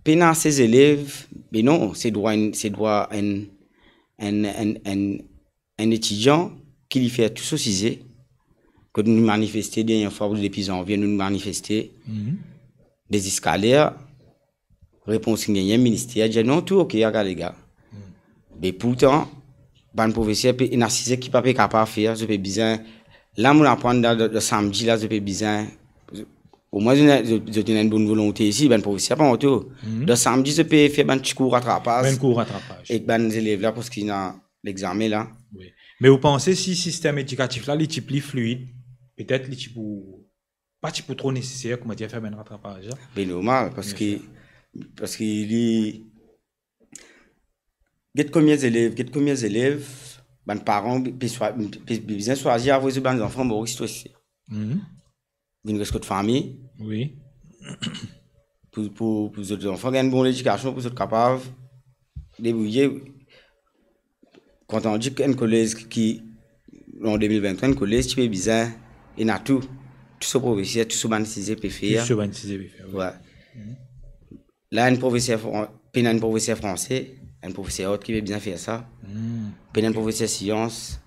pena ase zelev, be non, se drwa enn, se drwa enn, enn, enn, enn, enn etidian ki li fer tou so size. Kot nou manifeste dernie fwa, depi zanvie, nou manifeste. Mhm. Me ziska ler, repons ki'nn gagne, minister dir non, tou ok, Agalega. Hmm. Me pourtan, bann profeser pe, ena size ki pa pe kapav fer, zot pe bizin, la mo'nn aprann dan, dan, dan samdi la, zot pe bizin, omwin zot ena, zot, zot ena enn bonn volonte isi, bann profeser pa anto. Hmm. Dan samdi, zot pe fer bann ti kour ratrapaz. Bann kour ratrapaz. Ek bann zelev la, parski ena lexame la. Wi. Me ou panse si sistem edikatif la, li ti pli fluid, petet li ti pou pa ti pou tro neseser, koumadir, fer bann ratrapaz la. Be normal, parski, bien sir, parski li, get konbien zelev, get konbien zelev, bann paran pe swa-, pe, pe bizin swazir avoy zot bann zanfan Moris, to sir. Mhm. Vinn res kot fami. Wi. Pou, pou, pou zot zanfan gagn bon ledikasion, pou zot kapav debrouye. Kan ou dir enn kolez ki, an de mil venntrwa, enn kolez ti pe bizin ena tou, tou so profeser, tou so bann size pe fer. Tou so bann size pe fer, wi. Wi. Mhm. La, enn profeser fran-, pena enn profeser franse, enn profeser art ki pe bizin fer sa. Hmm. Pena enn profeser sians.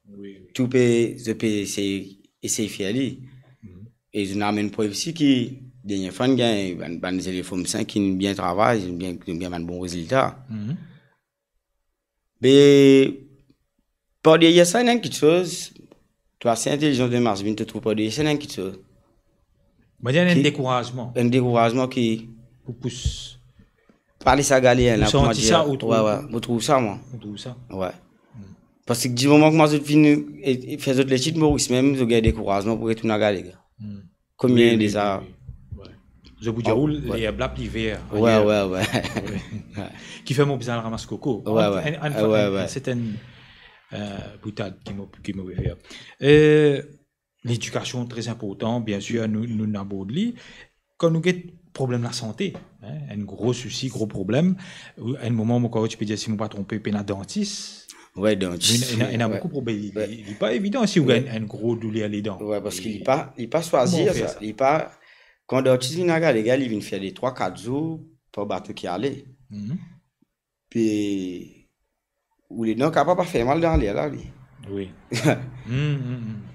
Wi, wi. Tou pe, zot pe esey, esey fer li. Mhm. E zot amenn prev osi ki dernie fwa, nou gagn bann, bann zelev Form Five ki bien travay, bien, bien bann bon rezilta. Mhm. Be, par deryer sa, ena enn kiksoz, to ase intelizan, to mars vinn, to trouv par deryer sa, ena enn kiksoz. Mo dir, enn dekourazman. Enn dekourazman ki pou pous. Pa les sa gagn la, kouma dir, ou santi sa, ou trouv, wi, wi, mo trouv sa, mwa. Ou trouv sa? Wi. Parski dimoman kouma zot vinn, e, e, fer zot letid Moris mem, zot gagn dekourazman pou retourn al gagn. Komie deza. Wi, wi, wi. Zot pou dir, wi, lerb la pli ver ayer. Wi, wi. Wi. Ki fer mo bizin al ramas koko. Wi, wi. Enn, enn, enn, enn, se enn, eh, boutad ki mo, ki mo pe fer. Eh, ledikasion tre inportan, biensir, nou, nou abord li. Kan nou get problem lasante, hein, enn gro sousi, gro problem, enn moman, mo krwar ti pe dir, si mo pa tronpe, pena dantis. Wi, dantis. Ena, ena, ena boukou problem. Li, li, li pa evidan si ou gagn enn gro douler ledan. Wi, parski li pa, li pa swazir sa. Li pa, kan dantis vinn al gade, li vinn fer de trwa, kat zour par bato ki ale. Pe ou ledan kapav pa fer mal dan ler la, li. Wi.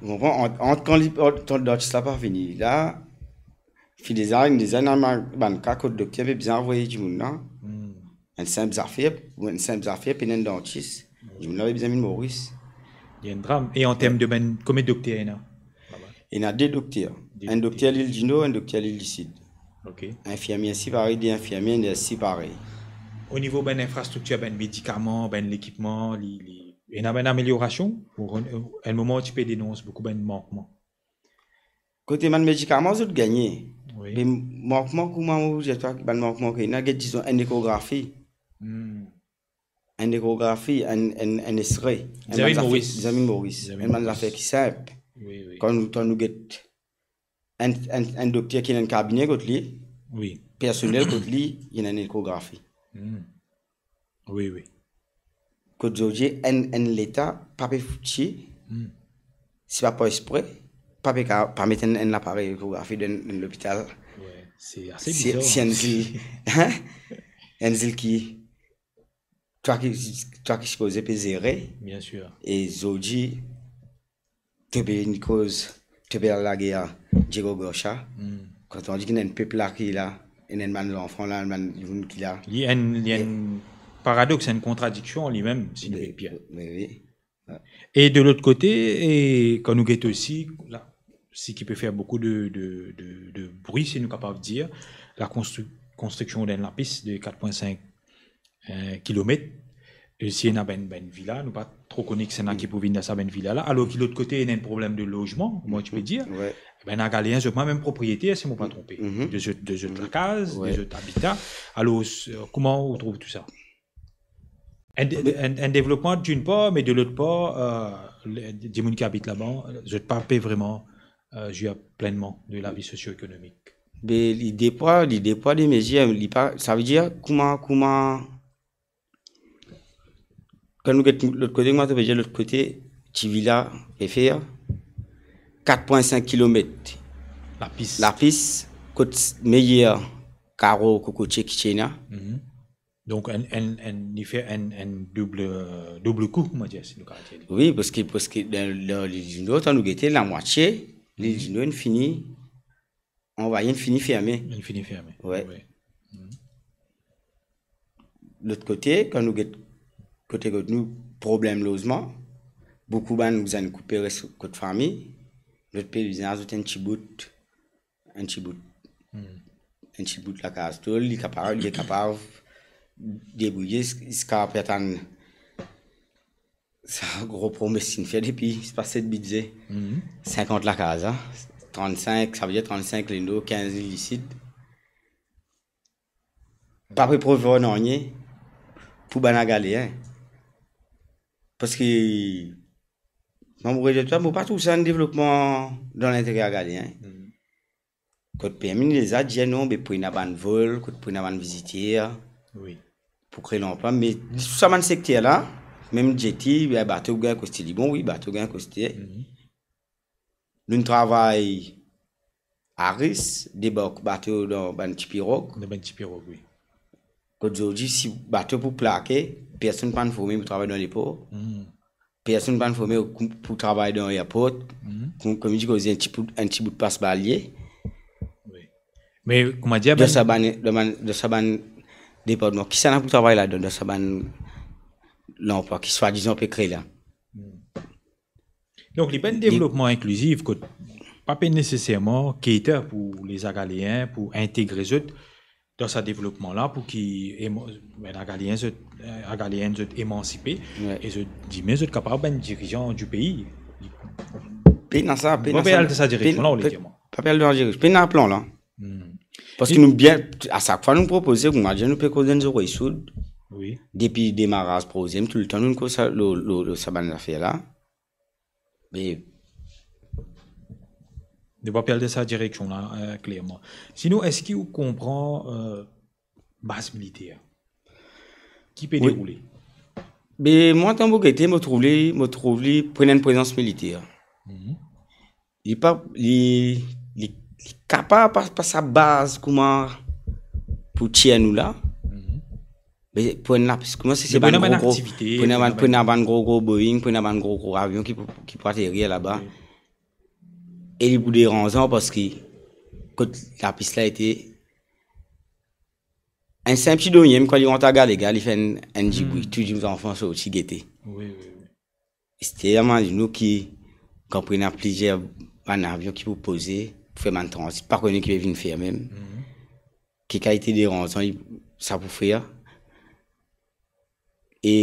Ou konpran? Ant, ant kan li, ant, kan dantis la pa vini la, finn deza, deza ena bann ka kot dokter pe bizin avoy dimoun la. Enn sinp zafer, pou enn sinp zafer, pena enn dantis. Dimoun la pe bizin vinn Moris. Li enn dram. E an term de bann, komie dokter ena? Ena de dokter. De dokter. Enn dokter Lil di Nor, enn dokter Lil di Sid. Ok. Infirmie sipare, de infirmie, ners sipare. O nivo bann infrastriktir, bann medikaman, bann lekipman, li, li, ena bann ameliorasion? Ou, enn moman, ti pe denons boukou bann mankman. Kote bann medikaman, zot gagne. Wi. Me mankman, kouma mo dir twa, bann mankman ki ena, get, dizon, enn ekografi. Hmm. Enn ekografi, enn, enn, enn X-ray. Enn bann zafer, bizin vinn Moris. Bizin vinn Moris. Enn bann zafer ki sinp. Wi, wi. Kan nou, kan nou get enn, enn, enn dokter ki ena enn kabine kot li, wi, personel kot li, li ena enn ekografi. Hmm. Wi, wi. Kot zordi, enn, enn Leta pa pe fouti, hmm, si pa par espre, pa pe ka, pa met enn, enn laparey ekografi dan enn, enn lopital. Wi, se ase bizar. Si, si enn zil, hein? Enn zil ki twa ki, twa ki sipoze pe zere. Biensir. E zordi, to pe vinn koz, to pe al lager Diego Garcia. Hmm. Kan to dir ki ena enn pep la ki la, ena enn bann zanfan la, enn bann dimoun ki la. Li enn, li enn paradox, enn kontradiksion limem, si nou wi, vet bien. Wi, wi. E de lot kote, e kan nou get osi, la, seki pe fer boukou de, de, de, de bri, si nou kapav dir, la konstri-, konstriksion d'enn lapis de kat pwin sink, eh, kilomet. E si ena bann, bann vila, nou pa tro kone kisannla ki pou vinn dan sa bann vila la. Alor ki lot kote, ena enn problem de lozman, kouma ti pe dir. Wi. Bann Galeen, zot pa mem propriyeter, si mo pa tronpe. Mhm. De zot, de zot lakaz, de zot abita. Alor, eh, kouma ou trouv tou sa? Enn de-, enn, enn devlopman, d'une part, me de lot par, eh, le, dimoun ki abit laba, zot pa pe vreman, eh, zwi plenman de lavi sosio-ekonomik. Be, li depann, li depann de mezir, li pa, savedir, kouma, kouma, kan nou get lot kote, kouma to pe dir lot kote, ti vila pe fer kat pwin sink kilomet. Lapis. Lapis, kot meyer karo kokotie ki ti ena. Mhm. Donk, enn, enn, enn, li fer enn, enn doub, doub kou, kouma dir, si nou kapav dir. Wi, parski, parski dan, dan Lil di Nor, kan nou gete, lamwatie Lil di Nor inn fini, anvayi, inn fini ferme. Inn fini ferme. Wi. Wi. Mhm. Lot kote, kan nou get kote kot nou, problem lozman, boukou bann nou bizin koupe res kot fami, lot pe bizin azout enn ti bout, enn ti bout. Hmm. Enn ti bout lakaz tol, li kapav, li kapav debrouye zis-, ziska pe atann sa gro promes inn fer depi, se pa set bidze. Hmm. Sinkant lakaz, hein. Trannsink, savedir trannsink Lil di Nor, kinz Lil di Sid. Pa pe prevwar nanye pou bann Galeen. Parski, mo, mo pa trouv sa enn devlopman dan linterer Galeen. Hmm. Kot permi deza dir non, be pou ena bann vol, kot pou ena bann viziter, wi, pou kree lanplwa. Me tou sa bann sekter la, mem jeti, be bato gagn koste li. Bon, wi, bato gagn koste. Mhm. Nou'nn travay aris, debark bato dan bann ti pirog. Dan bann ti pirog, wi. Kot zordi, si bato pou plake, personn pa'nn forme pou travay dan lepor. Hmm. Personn pa'nn forme pou, pou travay dan airport. Hmm. Kom, kom dir, koze enn ti bout, enn ti bout pas balie. Wi. Me, kouma dir, dan sa bann, dan bann, dan sa bann departman, kisannla pou travay ladan, dan sa bann lanplwa ki swadizan pe kre la. Donk, li pa enn devlopman inklizif kot pa pe neseserman cater pou Lezagalien, pou integre zot dan sa devlopman la, pou ki emo-, bann Zagalien zot, eh, Zagalien zot emansipe, wi, e zot dime zot kapav bann dirizan di pei. Pena sa, pena sa. Al dan sa direksion la, ou le dir mwa. Pa pe al dan sa direksion. Pena plan la. Hmm. Parski nou bien, a sak fwa nou propoze, kouma dir, nou pe koz enn zorey sourd. Wi. Depi demaraz proze, toultan nou koz sa, lo, lo, lo sa bann zafer la. Me nou pa pe al dan sa direksion la, eh, klerman. Sinon, eski ou konpran, eh, baz militer ki pe, wi, deroule? Me mwa, kan mo gete, mo trouv li, mo trouv li pran enn prezans militer. Mhm. Li pa, li, li, li kapav pa, pa sa baz kouma pou tir nou la. Mhm. Me pou enn lapis, kouma si se bann gro, gro, pou enn bann, pou enn bann gro, gro Boeing, pou enn bann gro, gro avion ki pou, ki pou aterir laba. Wi. E li pou deranzan parski kot lapis la ete, enn sinp ti donye, kan li rant Agalega, li fer enn, enn dibri, tou dimoun zanfan sorti gete. Wi, wi, wi. Ester, imazinn ou ki, kan pou ena plizier bann avion ki pou poze, pou fer bann tranzit, pa kone ki pe vinn fer mem. Mhm. Ki kalite deranzan li, sa pou fer. E,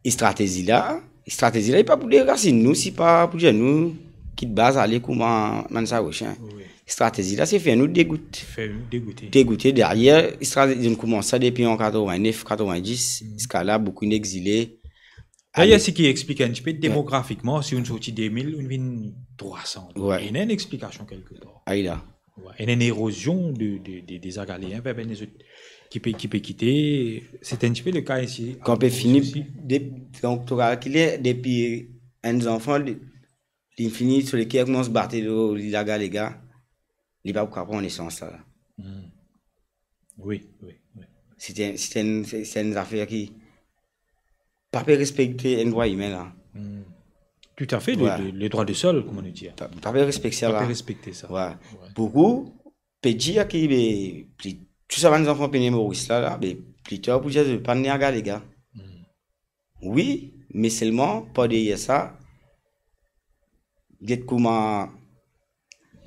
e stratezi la, stratezi la, li pa pou derasinn nou, si pa pou dir nou kit baz ale kouma bann Zarosin. Wi. Stratezi la, se fer nou degout. Fer nou degoute. Degoute. Deryer, stratezi, nou koumans sa depi an katrovin-nef, katrovin-dis, ziska la, boukou inn exile. Dayer, ale. Seki explik enn tipe, wi, demografikman, si ou'nn sorti de mil, ou'nn vinn trwa san. Wi. Ena enn explikasion kelke par. Ayi la. Wi. Ena enn erozion de, de, de, de Zagalien, enn pe, enn zot ki pe, ki pe kite. Se enn tipe le ka isi. Kan pe fini, de, donk, to kalkile, depi enn zanfan, li, li fini, so leker koumans bate lor lil Agalega, li pa pou kapav pran nesans la. Hmm. Wi, wi, wi. Se enn, se enn, se, se enn zafer ki pa pe respekte enn drwa imin la. Hmm. Toutafe, le, wi, le, le droit de sol, kouma nou dir. Pa, pa pe respekte sa la. Pa pe respekte sa. Wi. Wi. Boukou pe dir ki, be, pli, tou sa bann zanfan pe ne Moris la, la, be, pli tar pou dir zot pa ne Agalega. Hmm. Wi, me selman, par deryer sa, get kouma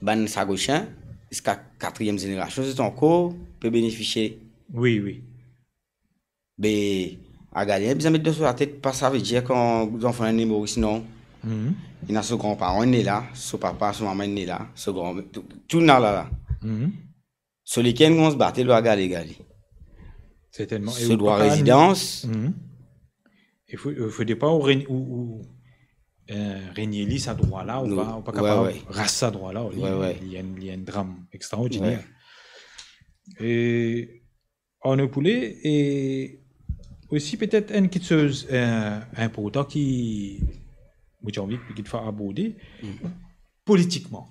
bann Zarosin, ziska katriem zenerasion, zot ankor pe benefisie. Wi, wi. Be, Agalien bizin met dan so latet, pa savedir kan zanfan inn ne Moris, non. Mhm. Ena so granparan inn ne la, so papa, so mama inn ne la, so gran, tou, tou inn la la. Mhm. So leker inn koumans bate lor Agalega li. Sertennman. E so ou drwa pa pa rezidans. Mhm. E fo, e fode pa ou renie, ou, ou, eh, renie li sa drwa la, ou pa, ou pa kapav ras sa drwa la, li, wi, wi, li enn, li enn dram extraordiner. Wi. E Arnaud Poulet, e osi petet enn kiksoz, eh, inportan ki mo ti anvi kikfwa aborde, mm, politikman.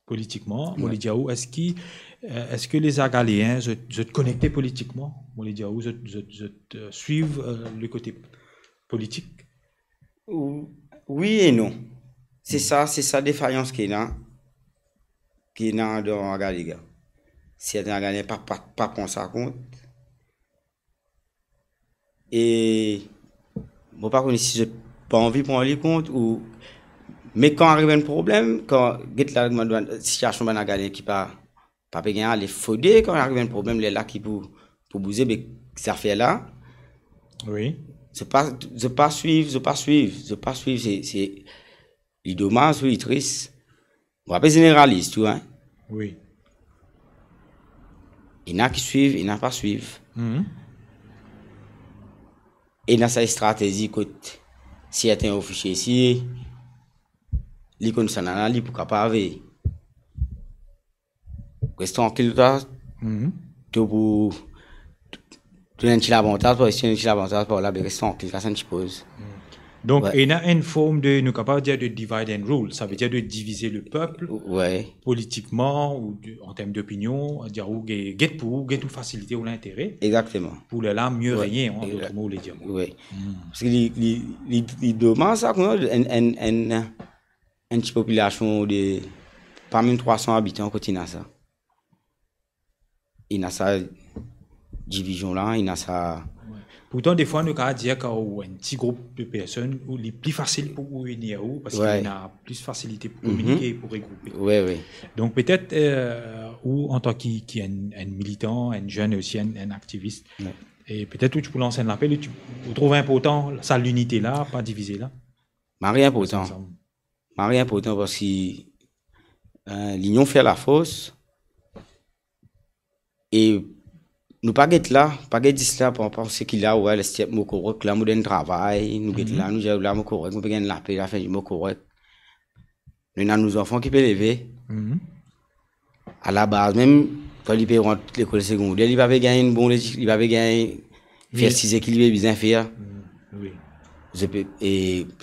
Politikman, mo, wi, le dir ou, eski, eh, eski Lezagalien, zot, zot konekte politikman? Mo le dir ou, zot, zot, zot, eh, swiv, eh, le kote politik? Ou-, wi e non. Se, mm, sa, se sa defayans ki ena, ki ena dan Agalega. Serten Agalien pa, pa, pa pran sa kont. E mo pa kone si zot pa anvi pran li kont ou, me kan ariv enn problem, kan get la, sitiasion bann Agalien ki pa, pa pe gagn ale, fode kan ariv enn problem, lerla ki pou, pou bouze, be zafer la. Wi. Zot pa, zot pa swiv, zot pa swiv, zot pa swiv, se, se, li domaz, wi, li tris. Mo pa pe zeneraliz tou, hein. Wi. Ena ki swiv, ena pa swiv. Mhm. Ena sa stratezi kot serten ofisie, si li konn sa nana, li pou kapav res trankil, to, mhm, to pou, to ena enn ti lavantaz, parski si ena enn ti lavantaz par la, be res trankil, kas enn ti poz. Hmm. Donk, wi, ena enn form de, nou kapav dir, de divide and rule, savedir de divize lepep, wi, politikman ou de, an term dopinion, dir ou ge-, get pou ou, get ou fasilite ou lintere. Egzakteman. Pou lerla mie, wi, renie, an, egzak-, dot mo, ou le dir mwa. Wi. Hmm. Parski li, li, li, li domaz sa, kouma enn, enn, enn, enn ti popilasion de pa mem trwa san abitan kot ena sa. Ena sa divizion la, ena sa. Wi. Pourtan, defwa, nou kapav dir kan ou enn ti group de personn, ou li pli fasil pou ou ini ou, parski ena plis fasilite pou kominike, pou regroupe. Wi, wi. Donk, petet, eh, ou antan ki, ki enn, enn militan, enn zenn osi, enn, enn aktivis, e petet ou ti pou lans enn lapel, ou ti, ou trouv inportan sa linite la, pa divize la. Mari inportan. Mari inportan parski, eh, linion fer lafors. E nou pa get la, pa get zis la, pa panse ki la, wi, lester mo korek la, mo dan enn travay, nou get la, nou dir la mo korek, mo pe gagn lape, lafin mo korek. Nou ena nou zanfan ki pe leve. Alabaz mem, kan li pe rant lekol segonder, li pa pe gagn enn bon leti-, li pa pe gagn fer size ki li pe bizin fer. Wi. Zot pe, e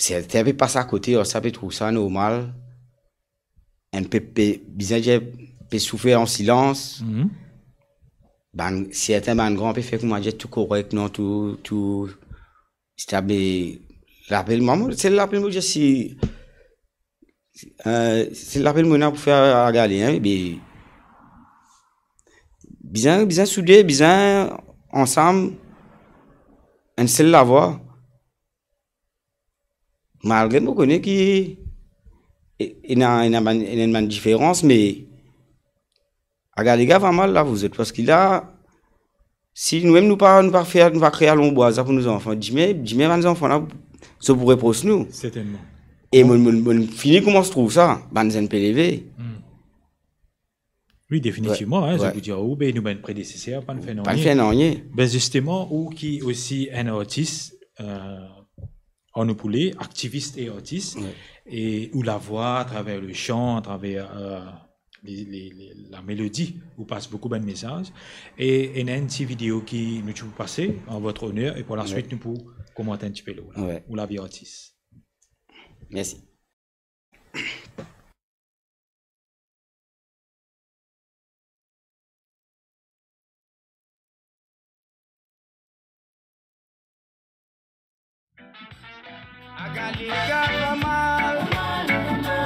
sertin pe pas akote, ar sa pe trouv sa normal. Enn pep pe, bizin dir, pe soufer an silans. Bann, sertin bann gran pe fer kouma dir tou korek, non, tou, tou stabil. Lapel, mwa, mo, sel lapel mo dir si, eh, sel lapel mo ena pou fer a Gale, en, be, bizin, bizin soude, bizin ansam, enn sel lavwa. Malgre mo kone ki e-, ena, ena bann, ena enn bann diferans, me a Gale, ena pa mal la pou zot, parski la, si nou mem nou pa, nou pa fer, nou pa kre lanbraz la pou nou zanfan, dime, dime bann zanfan la, zot pou repros nou. Sertennman. E mo, mo, mo fini koumans trouv sa, bann zenn pe leve. Wi, definitivman, en, wi. Zot pou dir, ou, be, nou bann predeseser, pa'nn fer nanye. Pa'nn fer nanye. Be, zisteman, ou ki osi enn artis, eh, an nou pou le, aktivis e artis, e ou lavwa, atraver le san, atraver, eh, le, le, le, lamelodi, ou pas boukou bann mesaz. E ena enn ti video ki nou ti pou pase, an vot oner, e par laswit, nou pou komant enn tipe lor la, ou lavi artis. Mersi. A Gale, ena pa mal,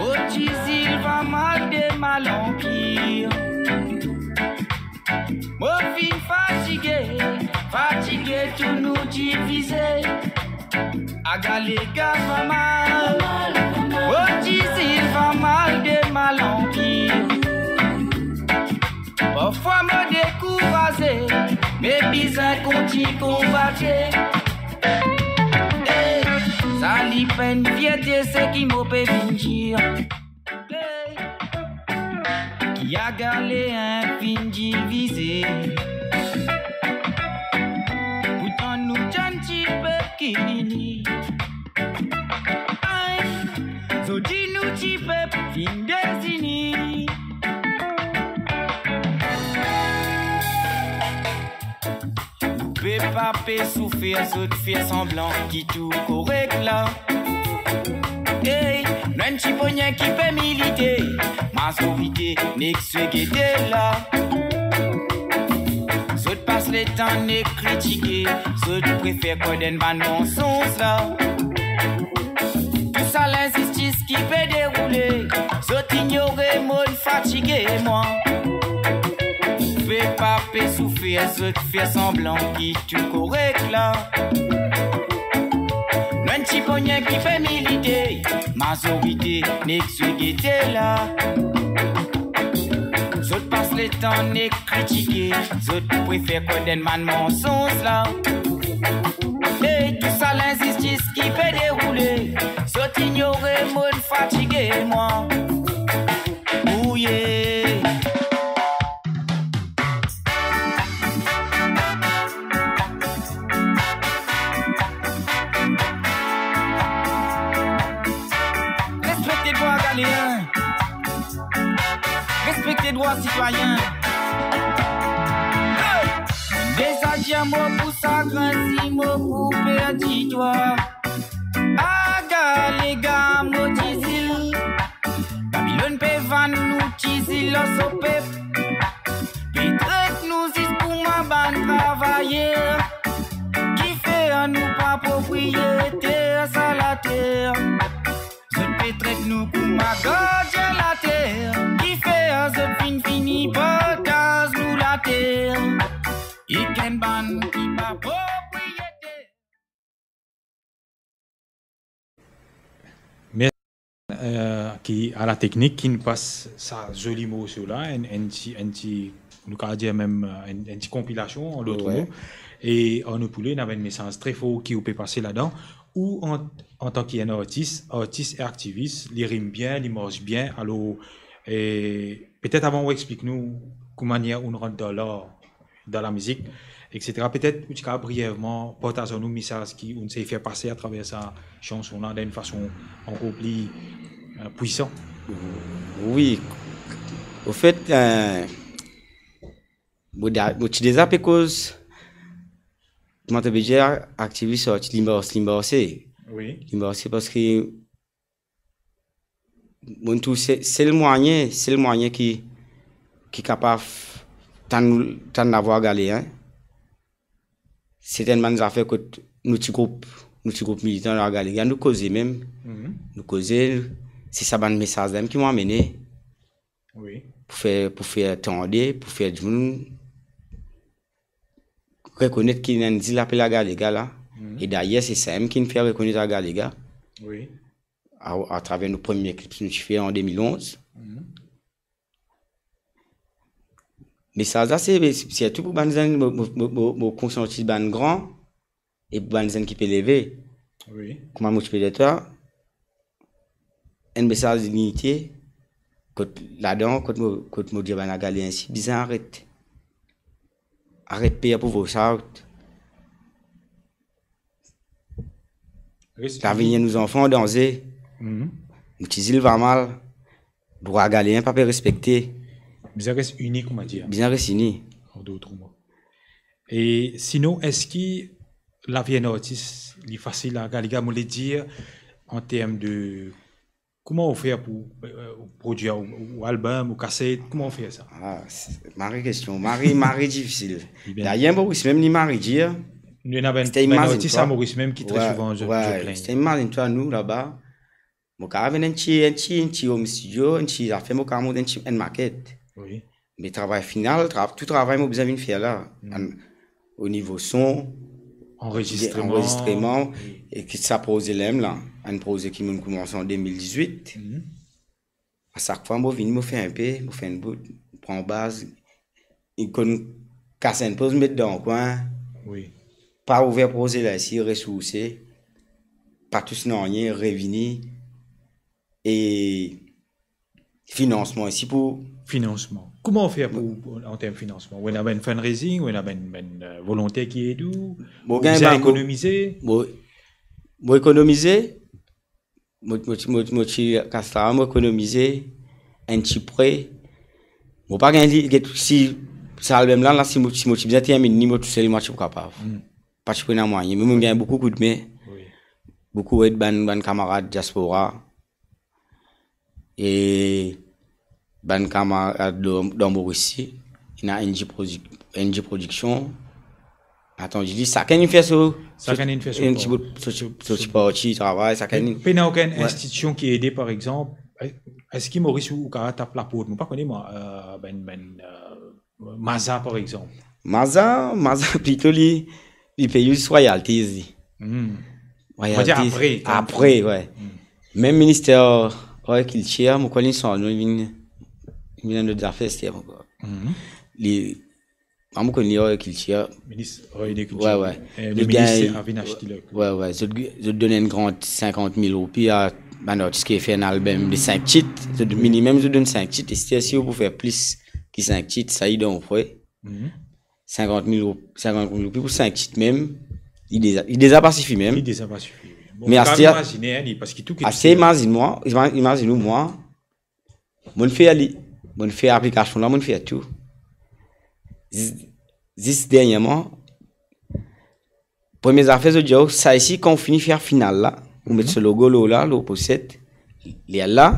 kot Tizil pa mal de mal anpir. Mo finn fatige, fatige tou nou divize. A Gale, ena pa mal, kot Tizil pa mal de mal anpir. Parfwa mo dekouraze, me bizin kontign konbate. Eh, sa li pa enn fierte, seki mo pe vinn dir. Ki a Gale inn finn divize. Pourtan nou ti enn ti pep ki ini. Ay, zot dir nou ti pep finn dezini. Pep pe soufer, zot fer sanblan ki tou korek la. Ey, nou enn ti pognon ki pe milite, mazorite nek swegete la. Zot pas letan nek kritike, zot prefer krwar dan bann mansonz la. Tou sa linzistis ki pe deroule, zot ignore, mo fatige mwa. Pep pe soufer, zot fer sanblan ki tou korek la. Nou enn ti pognon ki pe milite, mazorite nek swegete la. Zot pas letan nek kritike, zot prefer krwar dan bann mansonz la. Ey, tou sa linzistis ki pe deroule, zot ignore, mo fatige mwa. Ouye. Respekte drwa Galeen. Respekte drwa sitwayin. Hey! Deza dir mo pou sagrin si mo pou perdi twa. Aga lega mo ti zil. Babilonn pe vann nou ti zil lor so pep. Pe tret nou zis kouma bann travayer. Kifer nou pa propriyeter sa later? Zot pe tret nou kouma gardien later, kifer zot finn fini partaz nou later. Ek enn bann ki pa propriyeter. ki a la teknik, ki'nn pas sa zoli morso la, enn, enn ti, enn ti, nou kapav dir mem, eh, enn, enn ti konpilasion, an lot mo. E Arnaud Poulet, ena enn mesaz tre for ki ou pe pase ladan. Ou an, antan ki enn artis, artis e aktivis, li rim bien, li mars bien. Alor, eh, petet avan ou explik nou kouma manier ou'nn rant dan lar, dan lamizik, et cetera. Petet ou ti kapav brievman partaz ar nou mesaz ki ou'nn sey fer pase atraver sa sanson la dan enn fason ankor pli, eh, pwisan. Wi. Anfet, eh, mo da-, mo ti deza pe koz, kouma to pe dir, aktivis, artis, li mars, li marse. Wi. Li marse parski mo trouv se, sel mwayin, sel mwayin ki, ki kapav tann, tann lavwa Galega, se tann bann zafer kot nou ti group, nou ti group militan Galega, nou koze mem. Mhm. Nou koze, se sa bann mesaz la mem ki mo amene. Wi. Pou fer, pou fer tande, pou fer dimoun rekonet ki ena enn zil apel Galega la. Mhm. E dayer, se sa mem ki'nn fer rekonet Galega. Wi. A, atraver nou premie klip nou ti fer an de mil onz. Mhm. Mesaz la, se, se sirtou pou bann zenn, mo, mo, mo, mo, mo konsiantiz bann gran e pou bann zenn ki pe leve. Wi. Kouma mo ti pe dir twa, enn mesaz linite, kot ladan, kot mo, kot mo dir bann Galega ensi, bizin aret. Aret per pou voice out. Res lavenir ini. Nou zanfan an danze. Mhm. Nou ti zil va mal. Drwa Galega pa pe respekte. Bizin res ini, kouma dir. Bizin res ini. An dot mo. E sinon, eski lavi enn artis, li fasil a Galega, mo le dir, an term de kouma ou fer pou, eh, prodwir ou, ou album, ou kaset, kouma ou fer sa? Ah, se, mari kestion, mari, mari difisil. Li bien. Dayer, Moris mem, li mari dir. Nou ena bann, bann artis a Moris mem ki tre souvan zot, zot plinn. Wi. Imazinn twa, nou laba, mo kapav amenn enn ti, enn ti, enn ti home studio, enn ti zafer, mo kapav mont enn ti, enn maket. Wi. Me travay final, tra-, tou travay mo bizin vinn fer la. Hmm. An, o nivo son, anrezistreman. Anrezistreman, wi. E ki sa proze la mem la, enn proze ki mo'nn koumans an de mil dizwit. Hmm. A sak fwa mo vini, mo fer enpe, mo fer enn bout, pran baz, li konn kas enn poz, met dan kwin. Wi. Pa ouver proze la isi, resourse, pa tous nanye, revini, e finansman isi pou... Finansman. Kouma ou fer pou, pou, an term finansman? Ou ena bann fundraising, ou ena bann, bann, eh, volonter ki ed ou? Mo bizin ekonomize? Mo, mo ekonomize, mo, mo ti, mo, mo ti kas la, mo ekonomize, enn ti pre. Mo pa gagn li, get, si sa album la, la, si mo, si mo ti bizin terminn li mo tousel, mo ti pou kapav. Hmm. Pa ti pou ena mwayin, me mo gagn boukou koudme. Wi. Boukou ed bann, bann kamarad diaspora. E bann kamarad dan, dan Moris isi, ena N G Produ-, N G Production. Atann, li, sakenn inn fer so, sakenn inn fer so, enn ti bout, so, so, so ti parti travay, sakenn inn... Pena okenn institision ki ede, par exanp, eski Moris ou, ou kapav tap laport, mo pa kone mwa, eh, bann, bann, eh, Maza, par exanp? Maza, Maza plito li, li pey zis royalties li. Hmm. Royalties. Apre, apre, wi. Hmm. Mem Minister Agrikiltir, mo krwar li sanz non, li vinn, li vinn enn lot zafer, se ankor. Hmm. Li, mwa mo konn li Agrikiltir. Minis Agrikiltir. Wi, wi. Eh, le minis Avinash Tilak. Wi, wi. Zot, zot donn enn grant sinkant mil roupi a bann artis ki fer enn album de sink tit. Zot minimem, zot donn sink tit. E si, si ou pou fer plis ki sink tit, sa li dan ou pre. Mhm. Sinkant mil rou-, sinkant mil roupi pou sink tit mem, li deza, li deza pa sifi mem. Li deza pa sifi, wi. Bon, me aster, imazine, hein, li, parski tou ki aster, imazinn mwa, ima-, imazinn ou mwa, mo'nn fer li, mo'nn fer aplikasion la, mo'nn fer tou. Zis, zis dernierman, premie zafer zot dir, oh, sa isi, kan ou fini fer final la, ou met so logo lor la, lor poset, lerla,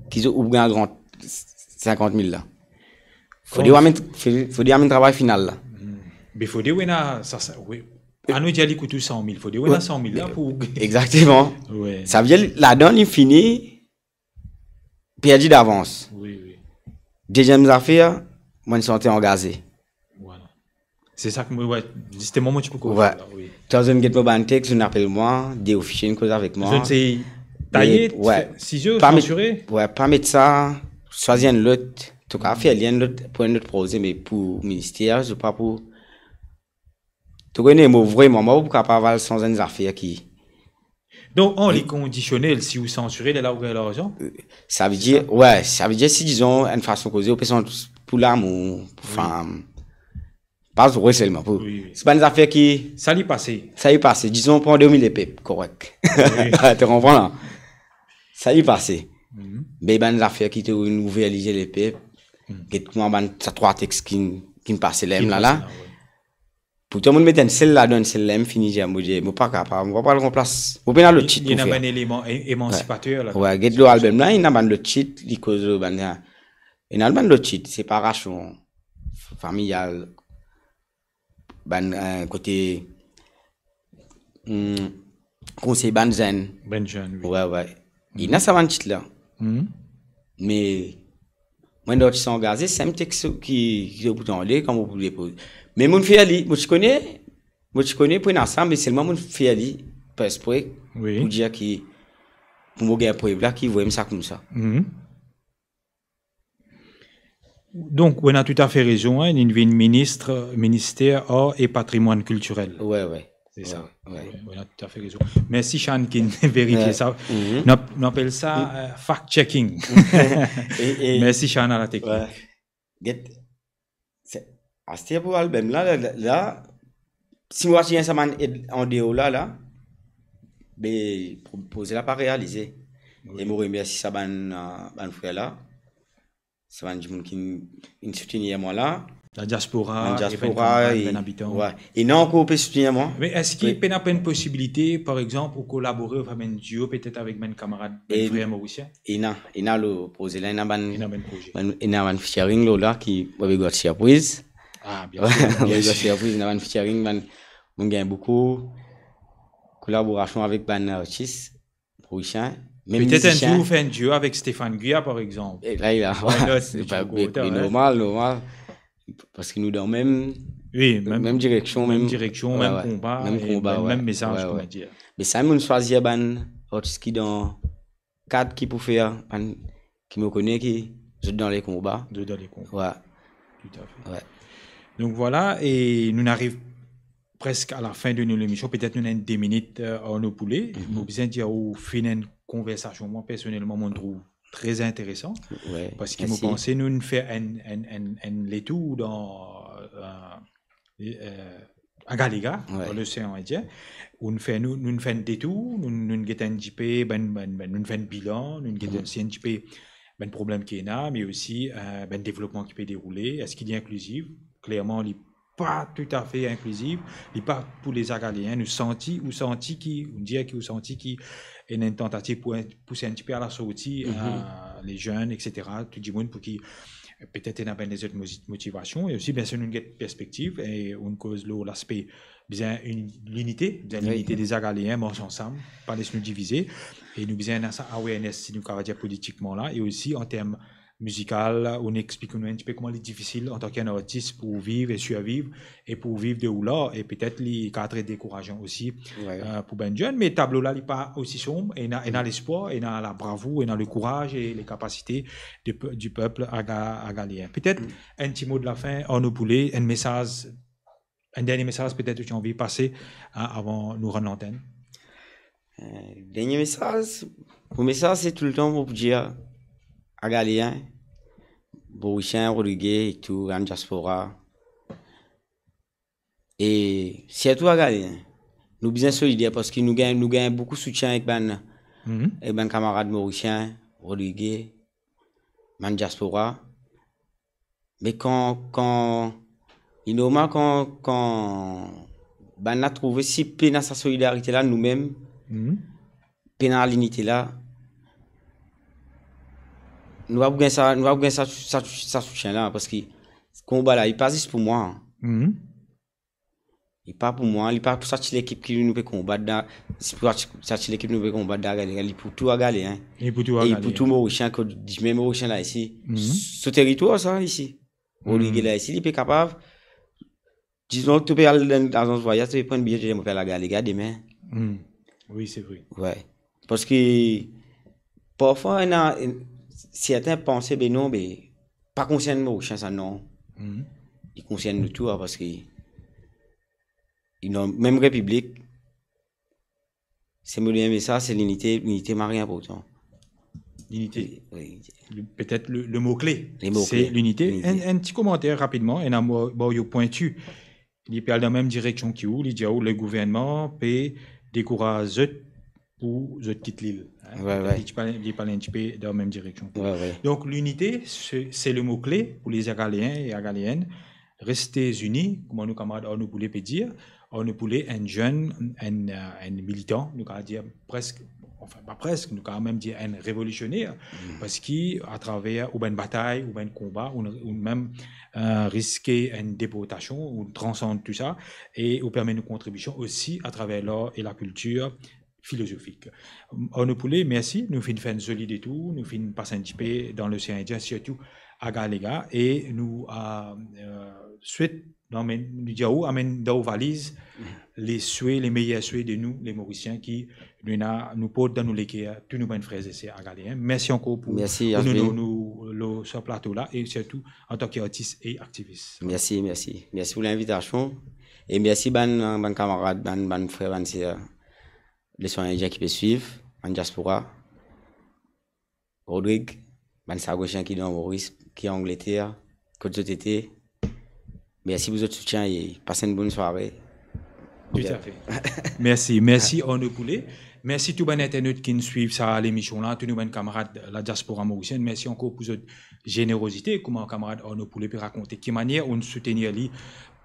ki zot, ou gagn grant sinkant mil la. Fode ou amenn, fode, fode amenn travay final la. Hmm. Be fode ou ena sa, sa, wi. Anou dir li kout ou san mil, fode ou ena san mil la pou... Exakteman. Wi. Savedir ladan li fini perdi davans. Wi, wi. Deziem zafer, mo'nn santi angaze. Vwala. Se sa ki mo, wi, zisteman, mo ti pou koz la, wi. Kan zot get mo bann text, zot apel mwa, de ofisie inn koz avek mwa. Zot se Taye, size, sansire. Met, wi, pa met sa, swazir enn lot. To kapav fer li enn lot, pou enn lot proze, me pou minister, zot pa pou. To kone mo, vreman, mo pa pou kapav al sanz enn zafer ki. Donk, an, li kondisionel, si ou sansire, lerla ou gagn larzan? Savedir, wi, savedir si, dizon, enn fason koze, ou pe sanz pou lamour, pou fam. Pa zwe selman pou. Wi, wi. Se bann zafer ki. Sa li pase. Sa li pase. Dizon, pran de mil lepep, korek. Wi. To konpran la? Sa li pase. Me bann zafer ki to ouver lizie lepep, get kouma bann sa trwa text ki, ki pase la, la. Pou to met enn sel ladan, enn sel la, fini dir, mo dir, mo pa kapav, mo pa pou al ranplas. Mo pena lot tit pou fer. Li ena bann eleman e-, emansipater la. Wi, get lor album la, ena bann lot tit, li koz bann, ena bann lot tit, separasion familial, bann, eh, kote, hmm, konsey bann zenn. Bann zenn, wi. Wi, wi. Ena sa bann tit la. Me mwa, dan ti angaze, se enn text ki, ki pou tande, kan mo pou depoze. Me mo fer li, mo ti kone, mo ti kone pou ena sa, me selman mo fer li, par espre, wi, pou dir ki, pou mo gagn prev la, ki vremem sa koumsa. Donk, ou ena toutafe rezon, hein, li vinn minis, minister ar e patrimwann kiltirel. Wi, wi. Se sa. Wi, wi. Ou ena toutafe rezon. Mersi, Shan, ki verifie sa. Nou ap-, nou apel sa, eh, fact checking. E, e, mersi, Shan, a la teknik. Wi. Get, se, aster pou album la, la, la, la, si mo ti gagn sa bann ed andeor la, la, be, pro-, proze la pa realize. Wi. E mo remersi sa bann, eh, bann frer la. Sa bann dimoun ki, ki soutenir mwa la. La diaspora, bann diaspora, e bann kanmarad, e bann abitan. Wi. Ena ankor pe soutenir mwa. Me eski pena pa enn posibilite, par exanp, ou kolabore, ou fer enn duo, petet avek bann kanmarad, bann frer morisien? Ena, ena lor proze la, ena bann, ena bann proze, bann, ena bann featuring lor la ki, mo pe gard sirpriz. Ah, bien sir, bien sir. Mo pe gard sirpriz, ena bann featuring, bann, mo gagn boukou kolaborasion avek bann artis. Prosin, mem mizisien. Petet enn zour ou fer enn duo avek Stéphane Guya, par exanp. E la, la. Why not? Se pa, me normal, normal. Parski nou dan mem, wi, mem, mem direksion, mem, mem direksion, wi, mem konba, mem konba, mem, wi, mem mesaz, wi, wi, koumadir. Me sa, mo swazir bann artis ki dan kad ki pou fer, bann ki mo kone ki zot dan lekonba. Zot dan lekonba. Wi. Toutafe. Wi. Donk vwala, e nou ariv preske a la fin de nou lemision. Petet nou ena enn de minit, eh, Arnaud Poulet. Mo bizin dir ou finn enn konversasion, mwa personelman, mo trouv tre interesan. Wi, mersi. Parski mo panse nou fer enn, enn, enn, enn letour dan, eh, eh, Agalega, wi, dan Losean Indien. Ou'nn fer, nou, nou'nn fer enn detour, nou, nou'nn get enn tipe, bann, bann, bann, nou'nn fer enn bilan, nou'nn get osi enn tipe bann problem ki ena, me osi, eh, bann devlopman ki pe deroule. Eski li inkliziv? Klerman, li pa toutafe inkliziv, li pa pou Lezagalien. Nou santi, ou santi ki, ou dir ki ou santi ki ena enn tantativ pou enn, pouse enn tipe a la sorti, eh, le zenn, et cetera, tou dimoun pou ki, eh, petet ena bann lezot mozi-, motivasion, e osi, biensir, nou get perspektiv, e ou'nn koz lor laspe bizin enn linite, bizin linite de Zagalien, mars ansam, pa les nou divize, e nou bizin ena sa awareness, si nou kapav dir politikman la, e osi an term mizikal, ou'nn explik nou enn tipe kouma li difisil antan ki enn artis pou viv e sirviv, e pou viv de ou lar, e petet li kapav tre dekourasan osi, eh, pou bann zenn, me tablo la, li pa osi sonb, ena, ena lespwar, ena labravour, ena lekouraz e lekapasite de pe-, di pep aga-, agalien. Petet enn ti mo de lafin, Arnaud Poulet, enn mesaz, enn dernie mesaz petet ou ti anvi pase, eh, avan nou rann lantenn? Eh, dernie mesaz, mo mesaz se toultan mo pou dir Agalien, Morisien, Rodrige e tou bann diaspora, e sirtou Agalien, nou bizin solider parski nou gagn, nou gagn boukou soutien ek bann, ek bann kamarad Morisien, Rodrige, bann diaspora. Me kan, kan, li normal kan, kan bannla trouve si pena sa solidarite la, nou mem, pena linite la, nou pa pou gagn sa, nou pa pou gagn sa, sa, sa soutien la, parski konba la, li pa zis pou mwa. Li pa pou mwa, li pa pou sa ti lekip ki nou pe konbat la, se pou sa ti, sa ti lekip nou pe konbat la, Agalien, li pou tou Agalien, hein. Li pou tou Agalien. E li pou tou Morisien, kot dimoun Morisien la isi. So teritwar sa isi. Rodrige la isi, li pe kapav, dizon, to pe al dan lazans vwayaz, to pe pran biye, to dir, mo pe al Agalega demin. Wi, se vre. Wi. Parski Parfwa, ena, sertin panse, be non, be pa konsern Morisien sa, non. Mhm. Li konsern nou tou, parski li dan mem repiblik. Se mo dernye mesaz, se linite, linite mari inportan. Linite. Wi. Le, petet le, le mo kle, se linite. Linite. Enn, enn ti komanter rapidman, ena mo, bon, yo pwinti. Li pe al dan mem direksion ki ou, li dir ou, le gouvernman pe dekouraz zot pou zot kit lil, hein. Wi, wi. Li ti pe, li pe al enn tipe dan mem direksion ki ou. Wi, wi. Donk, linite, se, se le mo kle pou Lezagaleyen e Agaleyenn. Reste zini, kouma nou kamarad Arnaud Poulet pe dir. Arnaud Poulet, enn zenn, enn, euh, enn militan, nou kav dir preske, anfin, pa preske, nou kav mem dir enn revolsioner, parski atraver ou bann batay, ou bann konba, ou, ou mem, euh, riske enn deportasion, ou transand tou sa, e ou permet nou kontribision osi atraver lar e lakiltir filozofik. Arnaud Poulet, mersi, nou finn fer enn zoli detour, nou finn pas enn tipe dan Losean Indien, sirtou Hagalega, e nou, euh, euh, swet, nou amenn, nou dir ou, amenn dan ou valiz le swe, le meyer swe de nou, le Morisien, ki nou ena, nou port dan nou leker tou nou bann frer e ser Hagaleyen. Mersi ankor pou, mersi, pou H B, onor nou lor sa plato la, e sirtou antan ki artis e aktivis. Mersi, mersi. Mersi pou linvitasion. E mersi bann, bann kamarad, bann, bann frer, bann ser Losean Indien ki pe swiv, bann diaspora, Rodrig, bann Sagosien ki dan Moris, ki Angleter, kot zot ete. Mersi pou zot soutien e pas enn bonn sware. Toutafe. Mersi, mersi Arnaud Poulet. Mersi tou bann internot ki'nn swiv sa lemision la, tou nou bann kamarad ladiaspora morisienn. Mersi ankor pou zot zenerozite, kouma kamarad Arnaud Poulet pe rakonte ki manier ou'nn soutenir li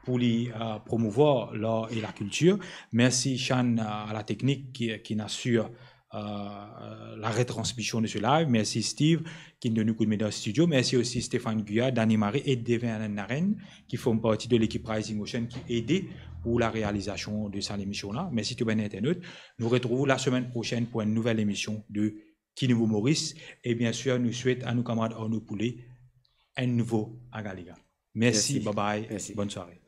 pou li, euh, promouvwar lar e lakiltir. Mersi Shan, euh, a la teknik ki, ki'nn asir, euh, la retransmision de se live. Mersi Steve ki'nn donn nou koudme dan stidio. Mersi osi Stéphane Guyard, Dani Marie e Devin Naren ki form parti de lekip Rising Ocean ki ede pou la realizasion de sa lemision la. Mersi tou bann internot. Nou retrouv ou lasemenn prosenn pou enn nouvel emision de Ki Nouvo Moris. E biensir, nou swet a nou kamarad Arnaud Poulet enn nouvo Hagalega. Mersi, mersi, bye bye, mersi, bonn sware.